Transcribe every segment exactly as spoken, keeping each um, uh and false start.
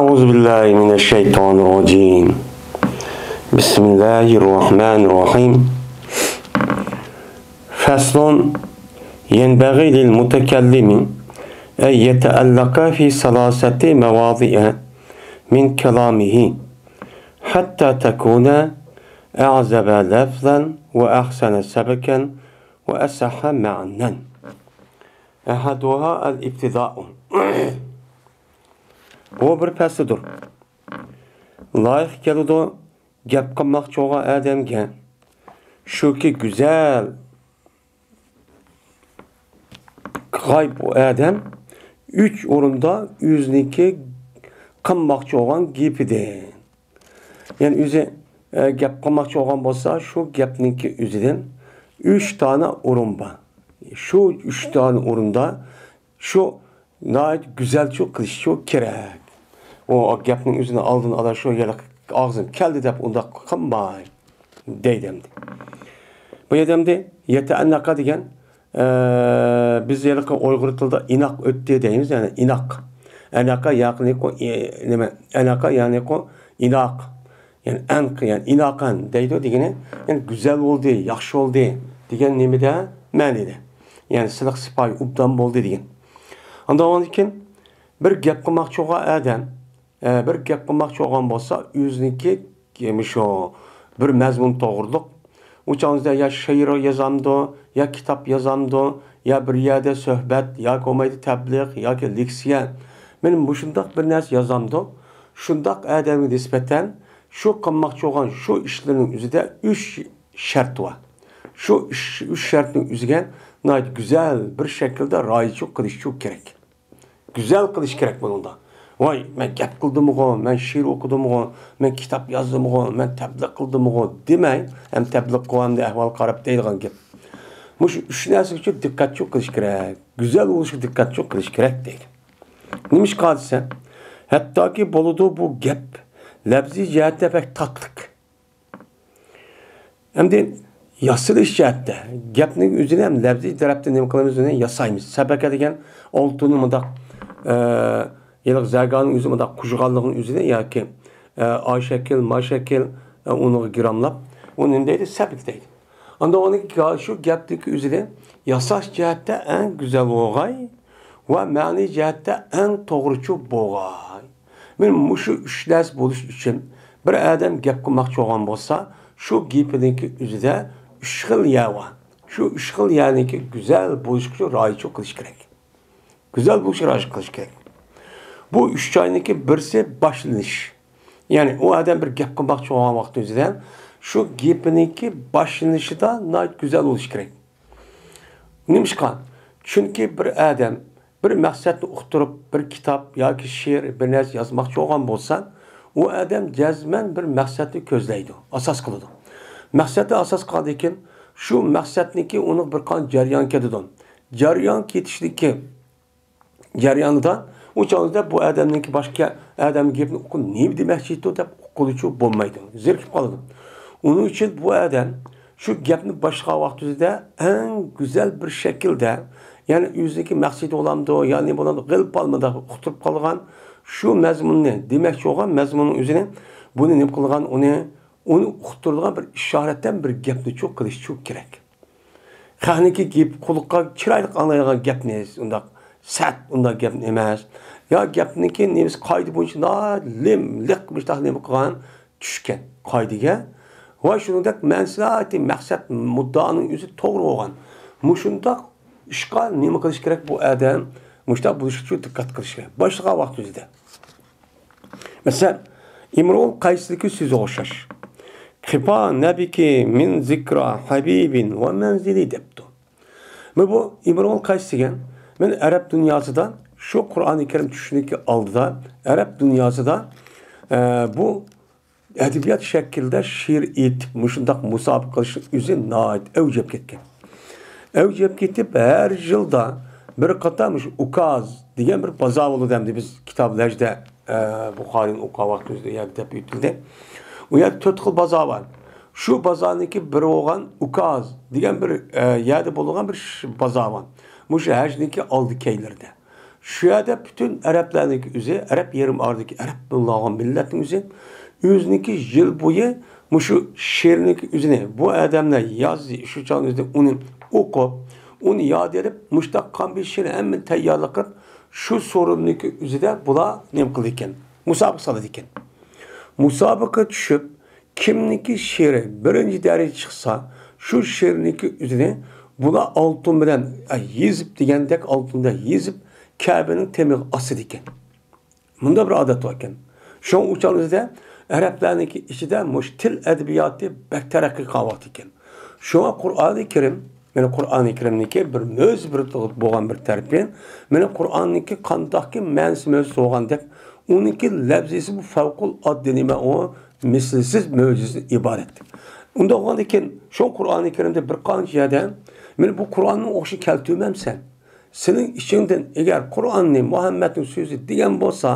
أعوذ بالله من الشيطان الرجيم. بسم الله الرحمن الرحيم. فصل. ينبغي للمتكلم أن يتألق في ثلاثة مواضع من كلامه حتى تكون أعذب لفظا وأحسن سبكا وأصح معنى. أحدها الابتداء. بۇ بىر پەسىلدۇر. لايىق كېلىدۇ گەپ قىلماقچى بولغان ئادەمگە. شۇكى گۈزەل غايىب ئۇ ئادەم ئۈچ ئورۇندا ئۆزىنىڭكى قىلماقچى بولغان گېپىدىن. يەنى ئۆزى، ئە، گەپ قىلماقچى بولغان بولسا، شۇ گەپنىڭكى ئۆزىدىن ئۈچ دانە ئورۇن بار. شۇ ئۈچ دانە ئورۇندا شۇ ناھايىتى گۈزەلچۇ قىلىشچۇ كېرەك. ئۇ گەپنىڭ ئۆزىنى ئالدىن ئالا شۇ يەرلىك ئاغزىم كەلدى دەپ ئۇنداق قىلماي دەيدۇ ئەمدى. بۇ يەردە ئەمدى يەتەئەننەقە دېگەن، ئە، بىز ھېلىقى ئۇيغۇر تىلىدا ئىناق ئۆتتى دەيمىز، يەنى ئىناق. ئەنەقە يەنى قۇ-، ئى، نېمە؟ ئەنەقە يەنى قۇ-، ئىناق. يەنى ئەنق، يەنى ئىناقەن دەيدۇ دېگىنى، يەنى گۈزەل بولدى، ياخشى بولدى دېگەن نېمىدە؟ مەنىدە. يەنى سىلىق سىپايى ئوبدان بولدى دېگەن. ئاندىن كېيىن بىر گەپ قىلماقچى بولغان ئادەم، ئە، بىر گەپ قىلماقچى بولغان بولسا، ئۆزىنىڭكى مۇشۇ بىر مەزمۇن توغرۇلۇق. ئۇ چاغدا يا شېئىر يازامدۇ، يا كىتاب يازامدۇ، يا بىر يەردە سۆھبەت، ياكى بولمايدۇ تەبلىغ، ياكى لېكسىيە. مانا مۇشۇنداق بىر نەرسە يازامدۇ، شۇنداق ئادەمگە نىسبەتەن شۇ قىلماقچى بولغان شۇ ئىشلىرىنىڭ ئۆزىدە ئۈچ شەرت بار. شۇ ئۈچ، ئۈچ شەرتنىڭ ئۆزىگە ناھايىتى گۈزەل بىر شەكىلدە رىئايەتچىلىك قىلىشچۇ كېرەك. گۈزەل قىلىش كېرەك بۇنىڭدا. ۋاي، مەن گەپ قىلدىمغۇ، مەن شېئىر ئوقۇدۇمغۇ، مەن كىتاب يازدىمغۇ، مەن تەبلىغ قىلدىمغۇ دېمەي، ھەم تەبلىغ قىلغاندا ئەھۋال قاراپ دەيدىغان گەپ. مۇشۇ ئۈچ نەرسىگە ئۈچۈن دىققەتچۇ قىلىش كېرەك. گۈزەل بولۇشقا دىققەتچۇ قىلىش كېرەك دەيدۇ. نېمىشقا دېسە، ھەتتاكى بولىدۇ بۇ گەپ لەپزىي جەھەتتە بەك تاتلىق. ئەمدى ياسىلىش جەھەتتە گەپنىڭ ئۆزىنى ھەم لەپزىي تەرەپتىن نېمە قىلىمىز، ئۇنى ياسايمىز. سەبەكە دېگەن ئالتۇننى مۇنداق، ئە، ھېلىقى زەگانىڭ ئۆزى مۇنداق قۇژىغانلىقىنىڭ ئۆزىنى ياكى، ئە، ئا شەكىل، ما شەكىل، ئە، ئۇنىڭغا گىراملاپ، ئۇنى نېمە دەيدۇ؟ سەبىك دەيدۇ. ئاندىن ئۇنى گا-، شۇ گەپنىڭكى ئۆزىنى ياساش جەھەتتە ئەڭ گۈزەل بولغاي ۋە مەنىي جەھەتتە ئەڭ توغرىچۇ بولغاي. مانا مۇشۇ ئۈچ نەرسە بولۇش ئۈچۈن بىر ئادەم گەپ قىلماقچى بولغان بولسا، شۇ گېپىنىڭكى ئۆزىدە ئۈچ خىل يەر بار. شۇ ئۈچ خىل يەرنىڭكى گۈزەل بولۇشقا رىئايەت قىلىش كېرەك. گۈزەل بولۇشقا رىئايەت قىلىش كېرەك. بۇ ئۈچ جاينىڭكى بىرسى باشلىنىش. يەنى ئۇ ئادەم بىر گەپ قىلماقچى بولغان ۋاقتى ئۆزىدە شۇ گېپىنىڭكى باشلىنىشىدا ناھايىتى گۈزەل بولۇش كېرەك. نېمىشقا؟ چۈنكى بىر ئادەم بىر مەقسەتنى ئۇقتۇرۇپ، بىر كىتاب ياكى شېئىر، بىر نەرسە يازماقچى بولغان بولسا، ئۇ ئادەم جەزمەن بىر مەقسەتنى كۆزلەيدۇ، ئاساس قىلىدۇ. مەقسەتنى ئاساس قىلغاندىن كېيىن، شۇ مەقسەتنىڭكى ئۇنىڭ بىر قانچە جەريان كېتىدۇ. جەريان كېتىشتىكى جەريانىدا ئۇ چاغدا بۇ ئادەمنىڭكى باشقا ئادەم گېپىنى ئۇقۇپ نېمە دېمەكچى ئىدى دەپ ئۇققىلىچۇ بولمايدۇ، زېرىكىپ قالىدۇ. ئۇنىڭ ئۈچۈن بۇ ئادەم شۇ گەپنى باشلىغان ۋاقتىدا ئەڭ گۈزەل بىر شەكىلدە، يەنى ئۆزىنىڭكى مەقسىتى بولامدۇ يا نېمە بولامدۇ، غېلىپ بالمىدا ئۇقتۇرۇپ قالغان شۇ مەزمۇننى، دېمەكچى بولغان مەزمۇننىڭ ئۆزىنى، بۇنى نېمە قىلغان، ئۇنى، ئۇنى ئۇقتۇرىدىغان بىر ئىشارەتتىن بىر گەپنىچۇ قىلىشچۇ كېرەك. خەقنىڭكى گېپى قۇلىققا چىرايلىق ئاڭلايدىغان گەپنى، ئۇنداق سەت ئۇنداق گەپنى ئەمەس. يا گەپنىڭكى نېمىسى قائىدە بويىچە ناھايىتى لىم، لىق مۇشتاق نېمە قىلغان، چۈشكەن قائىدىگە. ۋە شۇنىڭدەك مەنىسى ناھايىتى مەقسەت مۇددىئانىڭ ئۆزى توغرا بولغان. مۇشۇنداق ئىشقا نېمە قىلىش كېرەك بۇ ئادەم؟ مۇشۇنداق بولۇشى ئۈچۈن دىققەت قىلىش كېرەك. باشلىغان ۋاقتى ئۆزىدە. مەسىلەن، ئىمرۇئۇل قەيسنىڭكى سۆزىگە ئوخشاش. خفا نەبكى مىن زىكرا ھەبىبىن ۋە مەنزىلى دەپتۇ. مانا بۇ ئىمرۇئۇل قەيس دېگەن، مەن ئەرەب دۇنياسىدا شۇ قۇرئانى كەرىم چۈشۈشنىڭكى ئالدىدا ئەرەب دۇنياسىدا، ئە، بۇ ئەدەبىيات شەكلىدە شېئىر ئېيتىپ، مۇشۇنداق مۇسابىقە قىلىشنىڭ ئۆزى ناھايىتى ئەۋج ئېلىپ كەتكەن. ئەۋج ئېلىپ كېتىپ، ھەر يىلدا بىر قاتار مۇشۇ ئۇكاز دېگەن بىر بازار بولىدۇ ئەمدى بىز كىتاب لەجدە، ئە، بۇخارىنى ئوقۇغان ۋاقتىمىزدا ئۇ يەردە دەپ ئۆتۈلدى. ئۇ يەردە تۆت خىل بازار بار. شۇ بازارنىڭكى بىرى بولغان ئۇكاز دېگەن بىر، ئە، يەردە بولغان بىر ش-، بازار بار. مۇشۇ ھەجنىڭكى ئالدى كەينىلىرىدە. شۇ يەردە پۈتۈن ئەرەبلەرنىڭكى ئۆزى، ئەرەب يېرىم ئارىدىكى ئەرەب بولغان مىللەتنىڭ ئۆزى، ئۆزىنىڭكى يىل بويى مۇشۇ شېئىرنىڭكى ئۆزىنى، بۇ ئادەملەر يازدى، شۇ چاغنىڭ ئۆزىدە ئۇنى ئوقۇپ، ئۇنى ياد ئېلىپ، مۇشۇنداق قان بېسىشنى ھەممىنى تەييارلىق قىلىپ، شۇ سورۇننىڭكى ئۆزىدە بۇلار نېمە قىلىدىكەن؟ مۇسابىقە سالىدىكەن. مۇسابىقە چۈشۈپ، كىمنىڭكى شېئىرى بىرىنچى دەرىجىگە چىقسا، شۇ شېئىرنىڭكى ئۆزىنى بۇلار ئالتۇن بىلەن، ئە، يېزىپ دېگەندەك، ئالتۇندا يېزىپ، كەبىنىڭ تېمىغا ئاسىدىكەن. مۇنداق بىر ئادەت باركەن. شۇڭا ئۇ چاغلىرىدا ئەرەبلەرنىڭكى ئىچىدە مۇشۇ تىل ئەدەبىياتى بەك تەرەققىي قىلغانتىكەن. شۇڭا قۇرئانى كەرىم، مانا قۇرئانى كەرىمنىڭكى بىر مۆجىزە بىر بولغان بىر تەرىپى، مانا قۇرئاننىڭكى قانداقكى مەنىسى مۆجىزە بولغاندەك، ئۇنىڭكى لەۋزىسى بۇ فەۋقۇلئاددە نېمە ئۇ، مىسلىسىز مۆجىزىدىن ئىبارەت. ئۇنداق بولغاندىكىن شۇ قۇرئانى كەرىمدە بىر قانچە يەردە، مانا بۇ قۇرئاننىڭ ئوخشىشىنى كەلتۈرمەمسەن؟ سېنىڭ ئىچىڭدىن ئەگەر قۇرئاننى مۇھەممەدنىڭ سۆزى دېگەن بولسا،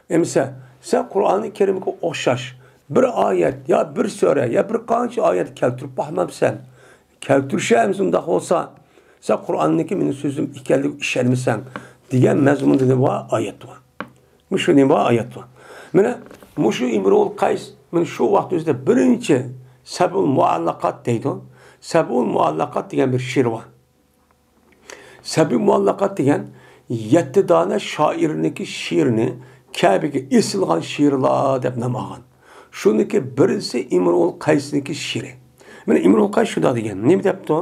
ئەمىسە سەن قۇرئانى كەرىمگە ئوخشاش بىر ئايەت يا بىر سۈرە يا بىر قانچە ئايەت كەلتۈرۈپ باقمامسەن؟ كەلتۈرۈشەمسەن ئۇنداق بولسا، سەن قۇرئاننىڭكى مېنىڭ سۆزۈم ئىكەنلىكىگە ئىشەنمىسەڭ دېگەن مەزمۇندا نېمە بار؟ ئايەت بار. مۇشۇ نېمە بار؟ ئايەت بار. مانا مۇشۇ ئىمرۇئۇل قەيس مانا شۇ ۋاقىت ئۆزىدە بىرىنچى سەبۇل مۇئەللەقات دەيدۇ. سەبۇل مۇئەللەقات دېگەن بىر شېئىرى بار. سەبۇل مۇئەللەقات دېگەن يەتتە دانە شائىرنىڭكى شېئىرىنى كەبىگە ئېسىلغان شېئىرلار دەپ نام ئالغان. شۇنىڭكى بىرسى ئىمرۇئۇل قەيسنىڭكى شېئىرى. مانا ئىمرۇئۇل قەيس شۇنداق دېگەن. نېمە دەپتۇ؟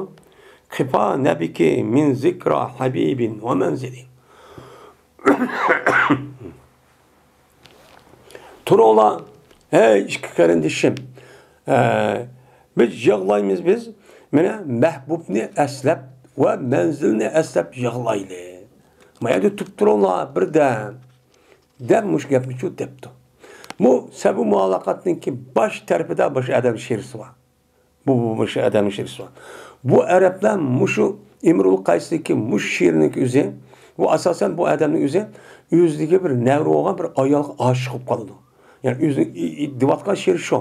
قىفا نەبكى مىن زىكرا ھەبىبىن ۋە مەنزىلى. تۇرۇڭلار، ھەي ئىككى قېرىندىشىم، ئە، بىز يىغلايمىز بىز، مانا مەھبۇبنى ئەسلەپ ۋە مەنزىلنى ئەسلەپ يىغلايلى. ما يەردە تۇرۇپ تۇرۇڭلار بىردەم، دەپ مۇشۇ گەپنىچۇ دەپتۇ. بۇ سەبۇ مۇئەللەقاتنىڭكى باش تەرىپىدە مۇشۇ ئادەم شېئىرسى بار. بۇ، بۇ، بۇ شۇ ئادەمنىڭ شېئىرسى بار. بۇ ئەرەبلەر مۇشۇ ئىمرۇل قەيسنىڭكى مۇشۇ شېئىرنىڭكى ئۆزى، بۇ ئاساسەن بۇ ئادەمنىڭ ئۆزى ئۆزىگە بىر نەۋرە بولغان بىر ئايالغا ئاشىق بولۇپ قالىدۇ. يەنى ئۆزىنىڭ ئى-، ئى-، دېۋاتقان شېئىرى شۇ.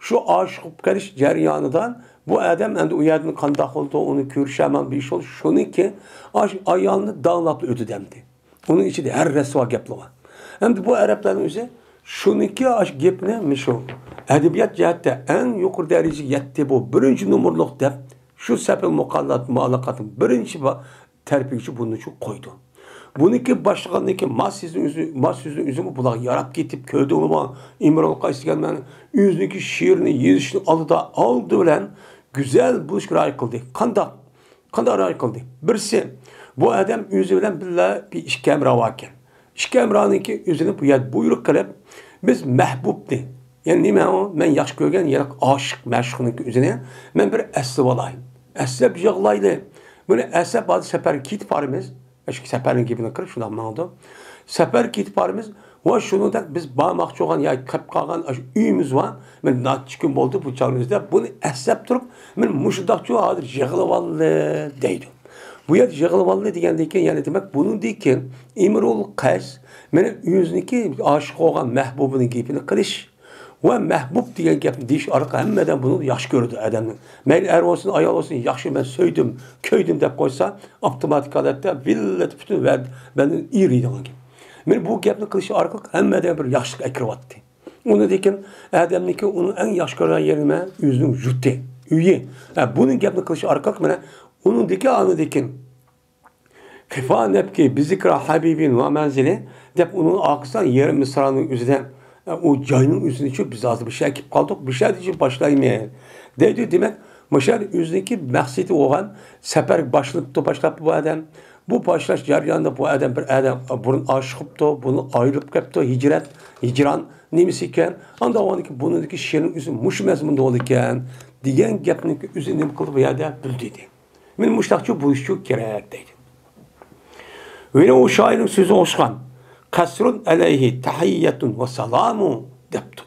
شۇ ئاشىق بولۇپ قېلىش جەريانىدا بۇ ئادەم ئەمدى ئۇ يەردىن قانداق بولىدۇ، ئۇنى كۆرۈشەلمەي بىر ئىش بولدى. شۇنىڭكى ئاشۇ ئايالنى داڭلاپلا ئۆتىدۇ ئەمدى. ئۇنىڭ ئىچىدە ھەر رەسۋا گەپلەر بار. ئەمدى بۇ ئەرەبلەرنىڭ ئۆزى شۇنىڭكى ئاشۇ گېپىنى مۇشۇ ئەدەبىيات جەھەتتە ئەڭ يۇقىرى دەرىجىگە يەتتى، بۇ بىرىنچى نومۇرلۇق دەپ، شۇ سەپىل مۇقاللات، مۇئەللەقاتنىڭ بىرىنچى با-، تەرىپىگىچە بۇنىچۇ قويدى. بۇنىڭكى باشلىغاندىن كېيىن ما سۆزنىڭ ئۆزى، ما سۆزنىڭ ئۆزىمۇ بۇلارغا ياراپ كېتىپ، كۆردۈڭلارمۇ، ئىمرۇل قەيس دېگەن مەن ئۆزىنىڭكى شېئىرىنى يېزىشنىڭ ئالدىدا، ئالدى بىلەن گۈزەل بولۇشقا رىئايە قىلدى. قانداق؟ قانداق رىئايە قىلدى؟ بىرسى، بۇ ئادەم ئۆزى بىلەن بىللە بىر ئىككى ھەمراھ باركەن. ئىككى ھەمراھنىڭكى ئۆزىنى بۇ يەردە بۇيرۇق قىلىپ، بىز مەھبۇبنى، يەنى نېمە ئۇ؟ مەن ياخشى كۆرگەن يەنە ئاشىق مەشۇقنىڭكى ئۆزىنى مەن بىر ئەسلىۋالاي. ئەسلەپ يىغلايلى. بۇنى ئەسلەپ ھازىر سەپەرگە كېتىپ بارىمىز. ئاشۇ سەپەرنىڭ گېپىنى قىلىپ شۇنداق ماڭىدۇ. سەپەرگە كېتىپ بارىمىز. ۋە شۇنىڭدەك بىز بارماقچى بولغان ياكى قېلىپ قالغان ئاشۇ ئۆيىمىز بار. مانا نەچچە كۈن بولدى بۇ چاغنىڭ ئۆزىدە. بۇنى ئەسلەپ تۇرۇپ، مانا مۇشۇنداقچۇ ھازىر يىغلىۋالدى دەيدۇ. بۇ يەردە يىغلىۋالدى دېگەندىن كېيىن، يەنى دېمەك، بۇنىڭدىن كېيىن ئىمرۇل قەيس مانا ئۆزىنىڭكى ئاشىق بولغان مەھبۇبىنىڭ گېپىنى قىلىش ۋە مەھبۇب دېگەن گەپنى دېيىش ئارقىلىق ھەممە ئادەم بۇنى ياخشى كۆرىدۇ ئادەمنى. مەيلى ئەر بولسۇن، ئايال بولسۇن، ياخشى، مەن سۆيدۈم، كۆيدۈم دەپ قويسا، ئاپتوماتىك ھالەتتە ۋىللىتى پۈتۈن ۋە-، بەدىنى ئېرىيدىغان گەپ. مانا بۇ گەپنى قىلىش ئارقىلىق ھەممە ئادەم بىر ياخشىلىق ئەكىرىۋاتتى. ئۇنىڭدىن كېيىن ئادەمنىڭكى ئۇنىڭ ئەڭ ياخشى كۆرگەن يېرى نېمە؟ ئۆزىنىڭ يۇرتى، ئۆيى. ھە، بۇنىڭ گەپنى قىلىش ئارقىلىق مانا ئۇنىڭدىن كېيىن، ئاندىن كېيىن قىفا نەبكى بىزىكرا ھەبىبىن ۋە مەنزىلى دەپ ئۇنىڭ ئارقىسىدا يېرىم مىسرانىڭ ئۆزىدە، ئۇ جاينىڭ ئۆزىنىچۇ بىز ھازىر بۇ شەھەرگە كېلىپ قالدۇق، بۇ شەھەردىن باشلايمىز دەيدۇ. دېمەك، مۇشۇ يەردە ئۆزىنىڭكى مەقسىتى بولغان سەپەر باشلىنىپتۇ، باشلاپتۇ بۇ ئادەم. بۇ باشلاش جەريانىدا بۇ ئادەم بىر ئادەم بۇرۇن ئاشىق بوپتۇ، بۇرۇن ئايرىلىپ كەپتۇ، ھىجرەت، ھىجران نېمىسى ئىكەن. ئاندىن ئاۋۋالدىكى بۇنىڭدىكى شېئىرنىڭ ئۆزى مۇشۇ مەزمۇندا بولىدىكەن دېگەن گەپنى ئۆزى نېمە قىلدى بۇ يەردە بىلدۈردى. مانا مۇشۇنداقچۇ بولۇشىچۇ كېرەك دەيدۇ. ۋە ئۇ شائىرنىڭ سۆزىگە ئوخشىغان، قەسرۇن ئەلەيھى تەھىيەتۇن ۋە سالامۇ دەپتۇ.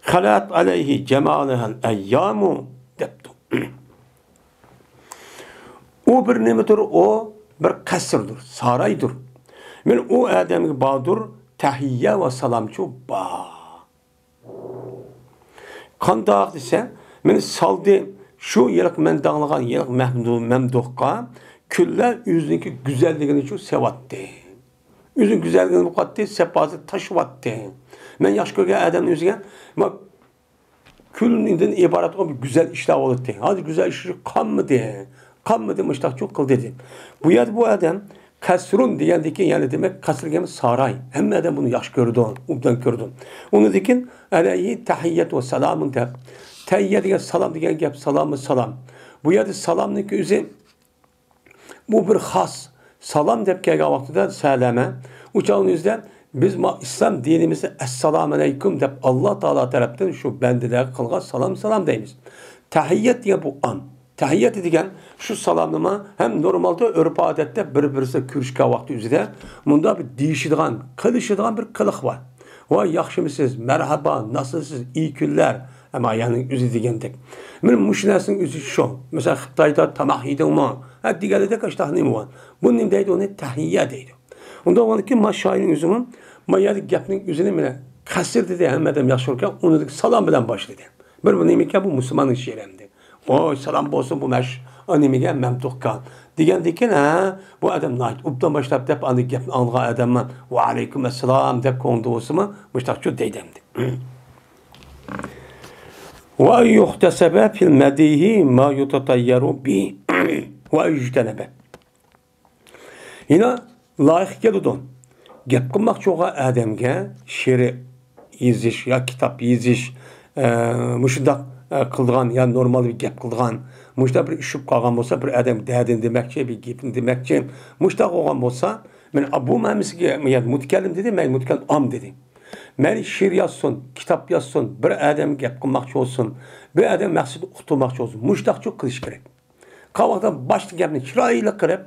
خەلەت ئەلەيھى جامالىھەل ئەييامۇ دەپتۇ. ئۇ بىر نېمىدۇر، ئۇ بىر قەسىردۇر، سارايدۇر. مانا ئۇ ئادەمگە باردۇر، تەھىيە ۋە سالامچۇ بار. قانداق دېسە، مېنى سالدى شۇ ھېلىقى مەن داڭلىغان ھېلىقى مەمدۇ-، مەمدۇھقا كۈللەر ئۆزىنىڭكى گۈزەللىكىنى شۇ سېۋەتتى. ئۆزىنىڭ گۈزەللىكىنى قاتتى سەپاسى تاشىۋاتتى. مەن ياخشى كۆرگەن ئادەمنى ئۆزىگە، ما، كۈلدىن ئىبارەت بولغان بىر گۈزەل ئىشلار بولاتتى. ھازىر گۈزەل ئىش قالمىدى. قالمىدى، مۇشتاقچۇ قىلدى دېدى. بۇ يەردە بۇ ئادەم قەسرۇن دېگەندىكى، يەنى دېمەك، قەسىر دېگەن ساراي. ھەممە ئادەم بۇنى ياخشى كۆرىدۇ، ئوبدان كۆرىدۇ. ئۇنىڭدىن كېيىن، ئەلەيھى تەھىيەت ۋە سالامۇن دەپ. تەھىيە دېگەن سالام دېگەن گەپ، سالاممۇ سالام. بۇ يەردە سالامنىڭكى ئۆزى بۇ بىر خاس سالام دەپ كەلگەن ۋاقتىدا سەلەمە، ئۇ چاغنىڭ ئۆزىدە بىز ما ئىسلام دىنىمىزدا ئەسسالامۇ ئەلەيكۇم دەپ ئاللا تائالا تەرەپتىن شۇ بەندىلەرگە قىلغان سالام، سالام دەيمىز. تەھىيەت دېگەن بۇ ئام. تەھىيەت دېگەن شۇ سالامنىمۇ ھەم نورمالدا ئۆرپ-ئادەتتە بىر-بىرسىگە كۆرۈشكەن ۋاقتى ئۆزىدە مۇنداق بىر دېيىشىدىغان، قىلىشىدىغان بىر قىلىق بار. ۋاي، ياخشىمۇسىز؟ مەرھابا، ناسىلسىز؟ ئىي كۈنلەر. ئەمما يەنى ئۆزى دېگەندەك. مانا مۇشۇ نەرسىنىڭ ئۆزى شۇ. مەسىلەن، خىتايدا تاماق يېدىڭمۇ؟ ھە، دېگەندەك ئاشتاق نېمە بار؟ بۇ نېمە دەيدۇ؟ ئۇنى تەھىيە دەيدۇ. ئۇنداق بولغاندىكىن، ما شائىرنىڭ ئۆزىمۇ، ما يەردە گەپنىڭ ئۆزىنى مانا قەسىر دېدى، ھەممە ئادەم ياخشى كۆرگەن، ئۇنى سالام بىلەن باشلىدى. بىر بۇ نېمىكەن، بۇ مۇسۇلماننىڭ شېئىرى ئەمدى. ۋاي، سالام بولسۇن بۇ مەش-، نېمىگە، مەمدۇھقا. دېگەندىكىن، ھە، بۇ ئادەم ناھايىتى ئوبدان باشلاپ دەپ، ئاندىن گەپنى ئاڭلىغان ئادەممۇ، ۋەئەلەيكۇم ئەسسالام دەپ كۆڭلىدە بولسىمۇ، مۇشتاقچۇ دەيدۇ ئەمدى. وأن يحتسب في المديح ما يتطير به. وأن يجتنب. يەنە لايىق كېلىدۇ. گەپ قىلماقچى بولغان ئادەمگە شېئىر يېزىش يا كىتاب يېزىش، ئە، مۇشۇنداق، ئە، قىلىدىغان يا نورمال بىر گەپ قىلىدىغان، مۇشۇنداق بىر ئىش بولۇپ قالغان بولسا، بىر ئادەم دەردىنى دېمەكچى، بىر گېپىنى دېمەكچى، مۇشۇنداق بولغان بولسا، مەن بۇ مەنىسىگە، يا مۇتەكەللىم دېدى، مەن مۇتەكەللىم ئام دېدى. مەن شېئىر يازسۇن، كىتاب يازسۇن، بىر ئادەم گەپ قىلماقچى بولسۇن، بىر ئادەم مەقسىتى ئۇقتۇرماقچى بولسۇن، مۇشۇنداقچۇ قىلىش كېرەك. قاۋاقتىن باشتا گەپنى چىرايلىق قىلىپ،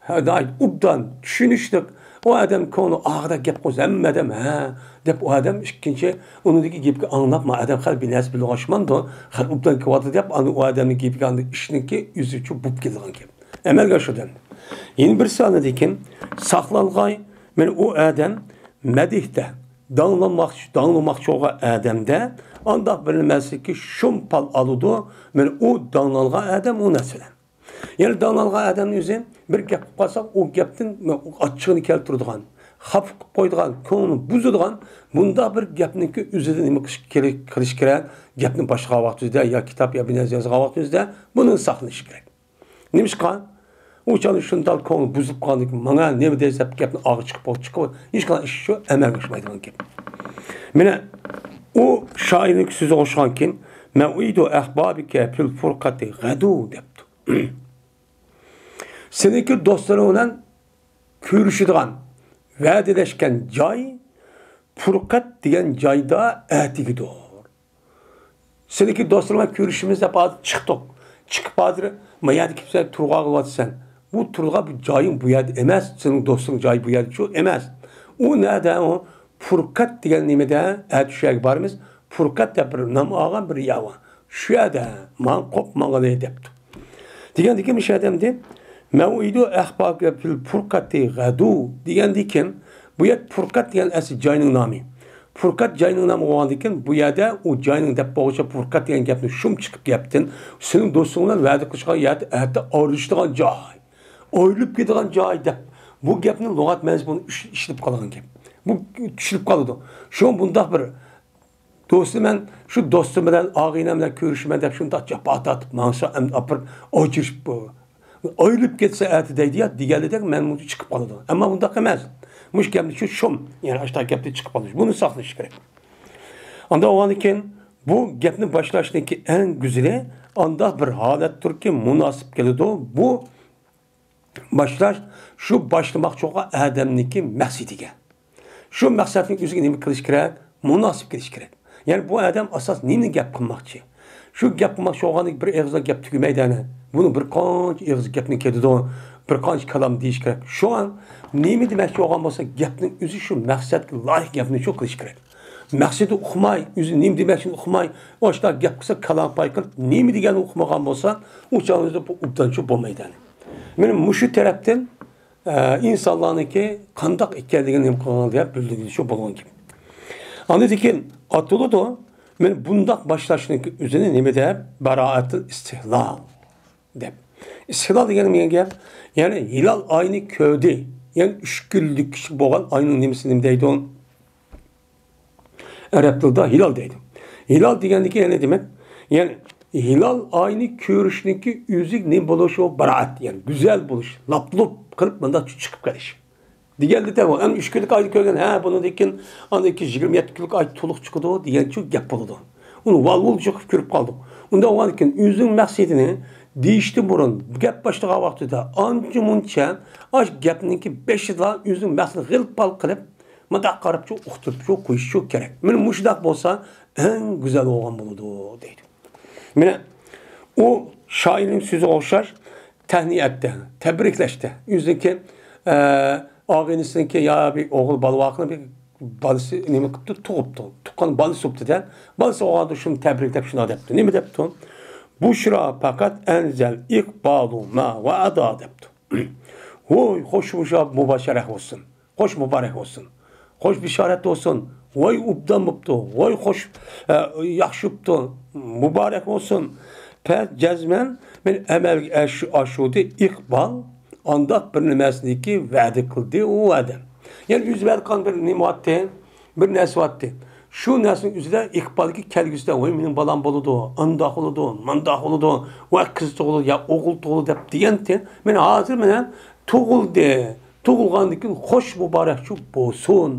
ھە، ناھايىتى ئوبدان، چۈشىنىشلىك، ئۇ ئادەم كۆڭلى ئاغىدا گەپ قىلسا، ھەممە ئادەم، ھە، دەپ ئۇ ئادەم ئىككىنچى، ئۇنىڭدىكى گېپىگە ئاڭلاپ، ما ئادەم خېلى بىر نەرسە بىلىدىغان ئوخشىمامدۇ، خېلى ئوبدان كېلىۋاتىدۇ دەپ، ئاندىن ئۇ ئادەمنىڭ گېپىگە ئاندىن ئىشنىڭكى ئۆزىچۇ بولۇپ كېتىدىغان گەپ. ئەمەلگە ئاشىدۇ ئەمدى. يەنە بىرسى ئاندىن كېيىن، ساقلانغاي، مانا ئۇ ئادەم مەدھتە، داڭلانماقچى، داڭلىماقچى بولغان ئادەمدە ئانداق بىر نېمەسىكى شۇم پال ئالىدۇ، مانا ئۇ داڭلانغان ئادەم ئۇ نەرسىدە. يەنى داڭلانغان ئادەمنىڭ ئۆزى بىر گەپ قىلىپ قالساق، ئۇ گەپتىن ئاچچىقىنى كەلتۈرىدىغان، خاپا قىلىپ قويىدىغان، كۆڭلىنى بۇزىدىغان، بۇنداق بىر گەپنىڭكى ئۆزىدە نېمە قىلىش كېرەك، قىلىش كېرەك، گەپنى باشلىغان ۋاقتىمىزدا يا كىتاب يا بىر نەرسە يازغان ۋاقتىمىزدا بۇنى ساقلىنىش كېرەك. نېمىشقا؟ ئۇ چاغدا شۇنداق كۆڭلى بۇزۇلۇپ قالدىكىن، ماڭا نېمە دەيسەن دەپ گەپنى ئاغا چىقىپ، چىقىپ، ھېچقانداق ئىش شۇ ئەمەلگە ئاشمايدىغان گەپ. مانا ئۇ شائىرنىڭ سۆزىگە ئوخشىغانكىن، مەۋئىدۇ ئەھبابىكە فىل فۇرقەتى غەدۇ دەپتۇ. سېنىڭكى دوستلىرىڭ بىلەن كۆرۈشىدىغان، ۋەدىلەشكەن جاي پۇرقەت دېگەن جايدا ئەتىگىدۇر. سېنىڭكى دوستلىرىڭ بىلەن كۆرۈشىمىز دەپ ھازىر چىقتۇق. چىقىپ ھازىر ما يەردە كېلىپ سەن تۇرغا قىلىۋاتىسەن. بۇ تۇرغا بۇ جايىڭ بۇ يەردە ئەمەس، سېنىڭ دوستۇڭ جايى بۇ يەردە شۇ ئەمەس. ئۇ نەدە ئۇ؟ پۇرقەت دېگەن نېمىدە؟ ئەتە شۇ يەرگە بارىمىز. پۇرقەت دەپ بىر نام ئالغان بىر يەر بار. شۇ يەردە ماڭا قوپ ماڭغىلى دەپتۇ. دېگەندىكىن مۇشۇ ئادەمدىن مەۋئىدۇ ئەھبابىكە فىل پۇرقەتى غەدۇ دېگەندىكىن، بۇ يەر پۇرقەت دېگەن ئەسلى جاينىڭ نامى. پۇرقەت جاينىڭ نامى بولغاندىكىن، بۇ يەردە ئۇ جاينىڭ دەپ بولغۇچە پۇرقەت دېگەن گەپنى شۇم چىقىپ گەپتىن، سېنىڭ دوستۇڭ بىلەن ۋەدە قىلىشقان يەردە ئەتە ئايرىلىشىدىغان جاي، ئايرىلىپ كېتىدىغان جاي دەپ، بۇ گەپنى لۇغەت مەنىسى بۇنى ئىش-، ئىشلىتىپ قالغان گەپ. بۇ چۈشۈلۈپ قالىدۇ. شۇڭا بۇنداق بىر دوستى، مەن شۇ دوستۇم بىلەن، ئاغىنەم بىلەن كۆرۈشىمەن دەپ شۇنداق جاپا تارتىپ ماڭسا، ئەمدى ئاپىرىپ ئاجرىشىپ، ئايرىلىپ كەتسە ئەتە دەيدۇ يا دېگەنلىدەك مەن چىقىپ قالىدۇ. ئەمما بۇنداق ئەمەس. مۇشۇ گەپنى شۇ شۇم، يەنى ئاشۇنداق گەپنى چىقىپ قالىدۇ. بۇنى ساقلىشى كېرەك. ئاندىن بولغاندىن كېيىن بۇ گەپنى باشلاشنىڭكى ئەڭ گۈزىلى ئانداق بىر ھالەتتۇركى مۇناسىپ كېلىدۇ. بۇ باشلاش شۇ باشلىماقچى بولغان ئادەمنىڭكى مەقسىتىگە، شۇ مەقسەتنىڭ ئۆزىگە نېمە قىلىش كېرەك؟ مۇناسىپ كېلىش كېرەك. يەنى بۇ ئادەم ئاساس نېمىنى گەپ قىلماقچى؟ شۇ گەپ قىلماقچى بولغاندىن بىر ئېغىزلا گەپ تۈگىمەيدۇ ئەنە. بۇنىڭ بىر قانچە ئېغىز گەپنى كېتىدۇ، بىر قانچە كالام دېيىش كېرەك. شۇڭا نېمە دېمەكچى بولغان بولسا، گەپنىڭ ئۆزى شۇ مەقسەتكە لايىق گەپنى شۇ قىلىش كېرەك. مەقسىتى ئۇقماي، ئۆزى نېمە دېمەكچىنى ئۇقماي، ئاشۇنداق گەپ قىلسا، كالام پاي قىلىپ، نېمە دېگەننى ئۇقمىغان بولسا، ئۇ چاغدا ئۇبدانچى بولمايدۇ ئەنە. مانا مۇشۇ تەرەپتىن، ئە، ئىنسانلارنىڭكى قانداق ئىكەنلىكىنى نېمە قىلغان دەپ بىلدۈرگىلى شۇ بولغان گەپ. ئاندىن كېيىن ئاتىلىدۇ، مانا بۇنداق باشلاشنىڭكى ئۆزىنى نېمە دەپ؟ باراءەتۇل ئىستىھلال دەپ. ئىستىھلال دېگەن نېمە گەپ؟ يەنى ھىلال ئاينى كۆردى. يەنى ئۈچ كۈنلۈك بولغان ئاينىڭ نېمىسى نېمە دەيدۇ؟ ئەرەب تىلىدا ھىلال دەيدۇ. ھىلال دېگەندىكى يەنى دېمەك، يەنى ھىلال ئاينى كۆرۈشنىڭكى ئۆزى نېمە بولۇش؟ ئۇ باراءەت، يەنى گۈزەل بولۇش، لاپ-لۇپ قىلىپ مۇنداق چىقىپ قېلىش. دېگەندە ئۇ ئەمدى ئۈچ كۈنلۈك ئاينى كۆرگەن، ھە، بۇنىڭدىن كېيىن ئاندىن كېيىن يىگىرمە يەتتە كۈنلۈك ئاي تولۇق چىقىدۇ دېگەنچۇ گەپ بولىدۇ. ئۇنى ۋال-ۋۇل چىقىپ كۆرۈپ قالدۇق. ئۇنداق بولغاندىن كېيىن ئۆزىنىڭ مەقسىتىنى دېيىشتىن بۇرۇن، گەپ باشلىغان ۋاقتىدا ئانچە-مۇنچە ئاش گەپنىڭكى بېشىدا ئۆزىنىڭ مەقسىتىنى غىل-پال قىلىپ، مۇنداق قاراپچۇ، ئۇقتۇرۇپچۇ قويۇشچۇ كېرەك. مانا مۇشۇنداق بولسا ئەڭ گۈزەل بولغان بولىدۇ دەيدۇ. مانا ئۇ شائىرنىڭ سۆزىگە ئوخشاش تەھنىيەتتە، تەبرىكلەشتە، ئۆزىنىڭكى، ئە، ئاغىنىسىنىڭكى يا بىر ئوغۇل بالا بار، بىر بالىسى نېمە قىپتۇ، تۇغۇپتۇ. تۇغقان بالىسى بوپتۇ-دە. بالىسى بولغاندا شۇنى تەبرىكلەپ شۇنداق دەپتۇ. نېمە دەپتۇ؟ بۇشرا پەقەت ئەنزەل ئىقبالۇ ما ۋەئەدا دەپتۇ. ۋوي، خوش بۇشرا مۇباشەرە بولسۇن. خوش مۇبارەك بولسۇن. خوش بېشارەت بولسۇن. ۋاي ئوبدان بوپتۇ. ۋاي خوش، ئە، ياخشى بوپتۇ. مۇبارەك بولسۇن. پەس جەزمەن مەن ئەمەلگە ئەش-، ئاشۇردى ئىقبال. ئانداق بىر نېمەسىنىكى ۋەدە قىلدى ئۇ ئادەم. يەنى ئۆزى ۋەدە قىلغان بىر نېمە بارتى، بىر نەرسە بارتى. شۇ نەرسىنىڭ ئۆزىدە ئىقبالدىكى كەلگۈسىدە، ۋاي مېنىڭ بالام بولىدۇ، ئانداق بولىدۇ، مانداق بولىدۇ، ۋاي قىز تۇغۇلىدۇ يا ئوغۇل تۇغۇلىدۇ دەپ دېگەنتى. مەن ھازىر مانا تۇغۇلدى. تۇغۇلغاندىن كېيىن خوش مۇبارەكچۇ بولسۇن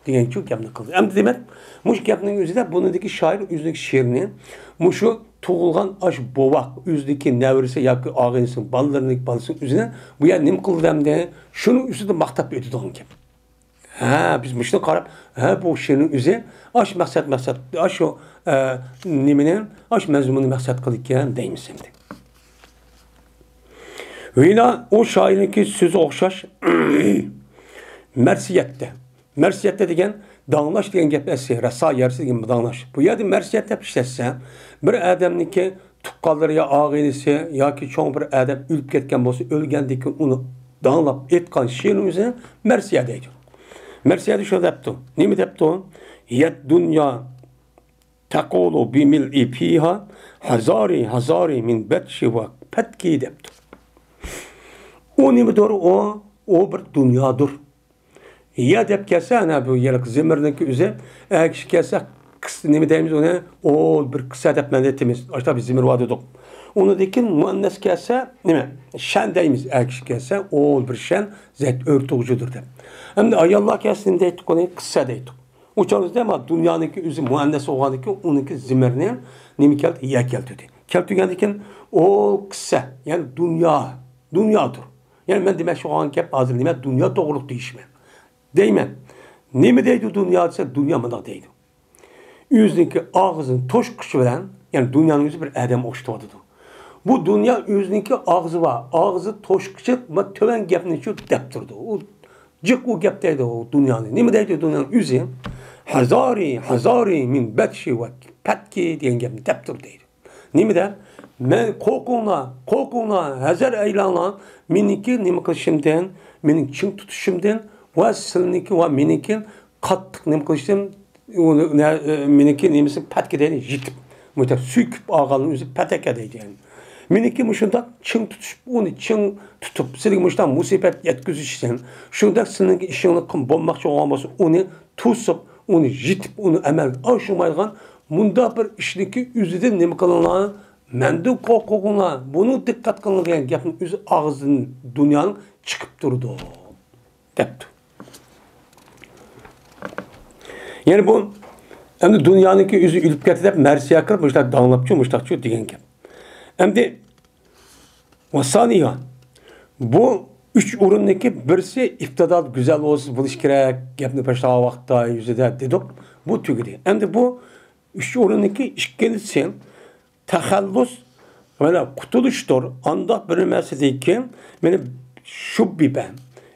دېگەنچۇ گەپنى قىلدى. ئەمدى دېمەك، مۇشۇ گەپنىڭ ئۆزىدە بۇنىڭدىكى شائىر ئۆزىنىڭ شېئىرىنى مۇشۇ تۇغۇلغان ئاش بوۋاق، ئۆزىنىڭكى نەۋرىسى ياكى ئاغىنىسىنىڭ بالىلىرىنىڭ بالىسىنىڭ ئۆزىنى بۇ يەردە نېمە قىلدى ئەمدى؟ شۇنىڭ ئۈستىدە ماختاپ ئۆتىدىغان گەپ. ھە، بىز مۇشۇنى قاراپ، ھە، بۇ شېئىرنىڭ ئۆزى ئاش مەقسەت، مەقسەت، ئاش شۇ، ئە، نېمىنى، ئاش مەزمۇننى مەقسەت قىلىدىكەن دەيمىز ئەمدى. ۋىلا ئۇ شائىرنىڭكى سۆزى ئوخشاش مەرسىيەتتە. مەرسىيەتتە دېگەن داڭلاش دېگەن گەپ ئەسلى، رەسا يارىسى دېگەن داڭلاش. بۇ يەردە مەرسىيەت دەپ ئىشلەتسە، بىر ئادەمنىڭكى تۇغقانلىرى يا ئاغىنىسى ياكى چوڭ بىر ئادەم ئۆلۈپ كەتكەن بولسا، ئۆلگەندىن كېيىن ئۇنى داڭلاپ ئېيتقان شېئىرنىڭ ئۆزىنى مەرسىيە دەيدۇ. مەرسىيەدە شۇ دەپتۇ. نېمە دەپتۇ؟ يەت دۇنيا تەقۇلۇ بىمىلئى فىھا، ھەزارى، ھەزارى مىن بەتشى ۋە پەتكى دەپتۇ. ئۇ نېمىدۇر؟ ئۇ، ئۇ بىر دۇنيادۇر. يە دەپ كەلسە، ئەنە بۇ يەرلىك زېمىرنىڭكى ئۆزى، ئەر كىشى كەلسە، قىس-، نېمە دەيمىز ئۇنى؟ ئوغۇل بىر قىسسە دەپ مەن ئېيتىمىز. ئاشۇنداق بىر زېمىر بار دېدۇق. ئۇنىڭدىن كېيىن مۇئەننەس كەلسە، نېمە؟ شەن دەيمىز. ئەر كىشى كەلسە، ئوغۇل بىر شەن، زەيت ئۆرتۇغۇچىدۇر دەپ. ئەمدى ئاياللار كەلسە نېمە دەيتتۇق ئۇنى؟ قىسسە دەيتتۇق. ئۇ چاغدا دەيمەن، دۇنيانىڭكى ئۆزى مۇئەننەس بولغاندىن كېيىن ئۇنىڭكى زېمىرنى نېمە كەلتۈردى؟ يە كەلتۈردى. كەلتۈرگەندىن كېيىن ئوغۇل قىسسە، يەنى دۇنيا، دۇنيادۇر. يەنى مەن دېمەكچى بولغان گەپ ھازىر نېمە؟ دۇنيا توغرۇلۇق دېيىشمەن. دەيمەن. نېمە دەيدۇ دۇنيا دېسە، دۇنيا مۇنداق دەيدۇ. ئۆزىنىڭكى ئاغزىنى توشقۇچى بىلەن، يەنى دۇنيانىڭ ئۆزى بىر ئادەمگە ئوخشىتىۋاتىدۇ. بۇ دۇنيا ئۆزىنىڭكى ئاغزى بار، ئاغزى توشقۇچى، ما تۆۋەن گەپنىچۇ دەپ تۇرىدۇ. ئۇ جىق ئۇ گەپ دەيدۇ ئۇ دۇنيانى. نېمە دەيدۇ دۇنيانىڭ ئۆزى؟ ھەزارى، ھەزارى مىن بەتشى ۋە پەتكى دېگەن گەپنى دەپ تۇر دەيدۇ. نېمە دەپ؟ مەن، قورقۇڭلار، قورقۇڭلار، ھەزەر ئەيلەڭلار مېنىڭكى نېمە قىلىشىمدىن، مېنىڭ چىڭ تۇتۇشۇمدىن ۋە سىلىنىڭكى ۋە مېنىڭكى قاتتىق نېمە قىلىشتىن، ئۇ نە-، مېنىڭكى نېمىسى پەتكە دەيدۇ، يېتىپ، مۇشۇنداق سۆكۈپ ئالغاننىڭ ئۆزى پەتەكە دەيدۇ يەنى. مېنىڭكى مۇشۇنداق چىڭ تۇتۇشۇپ، ئۇنى چىڭ تۇتۇپ، سىلىگە مۇشۇنداق مۇسىبەت يەتكۈزۈشتىن، شۇنداق سىلىنىڭكى ئىشىڭنى قىلىپ بولماقچى بولغان بولسا، ئۇنى توسۇپ، ئۇنى يېتىپ، ئۇنى ئەمەلگە ئاشۇرمايدىغان مۇنداق بىر ئىشنىڭكى ئۆزىدىن نېمە قىلىڭلار؟ مەندىن قورقۇڭلار، بۇنى دىققەت قىلىڭلار دېگەن گەپنىڭ ئۆزى ئاغزىدىن دۇنيانىڭ چىقىپ تۇرىدۇ، دەپتۇ. يەنى بۇ، ئەمدى دۇنيانىڭكى ئۆزى ئۆلۈپ كەتتى دەپ مەرسىيە قىلىپ، مۇشۇنداق داڭلاپچۇ، مۇشۇنداقچۇ دېگەن گەپ. ئەمدى ۋاسانىيا، بۇ ئۈچ ئورۇندىكى بىرسى ئىپتىدا گۈزەل بولسا بولۇش كېرەك، گەپنى باشلىغان ۋاقىتتا يۈزىدە دېدۇق، بۇ تۈگىدى. ئەمدى بۇ ئۈچ ئورۇندىكى ئىككىنچىسى تەخەللۇس، مانا قۇتۇلۇشتۇر، ئانداق بىر نەرسىدىكى مېنى شۇببىبە،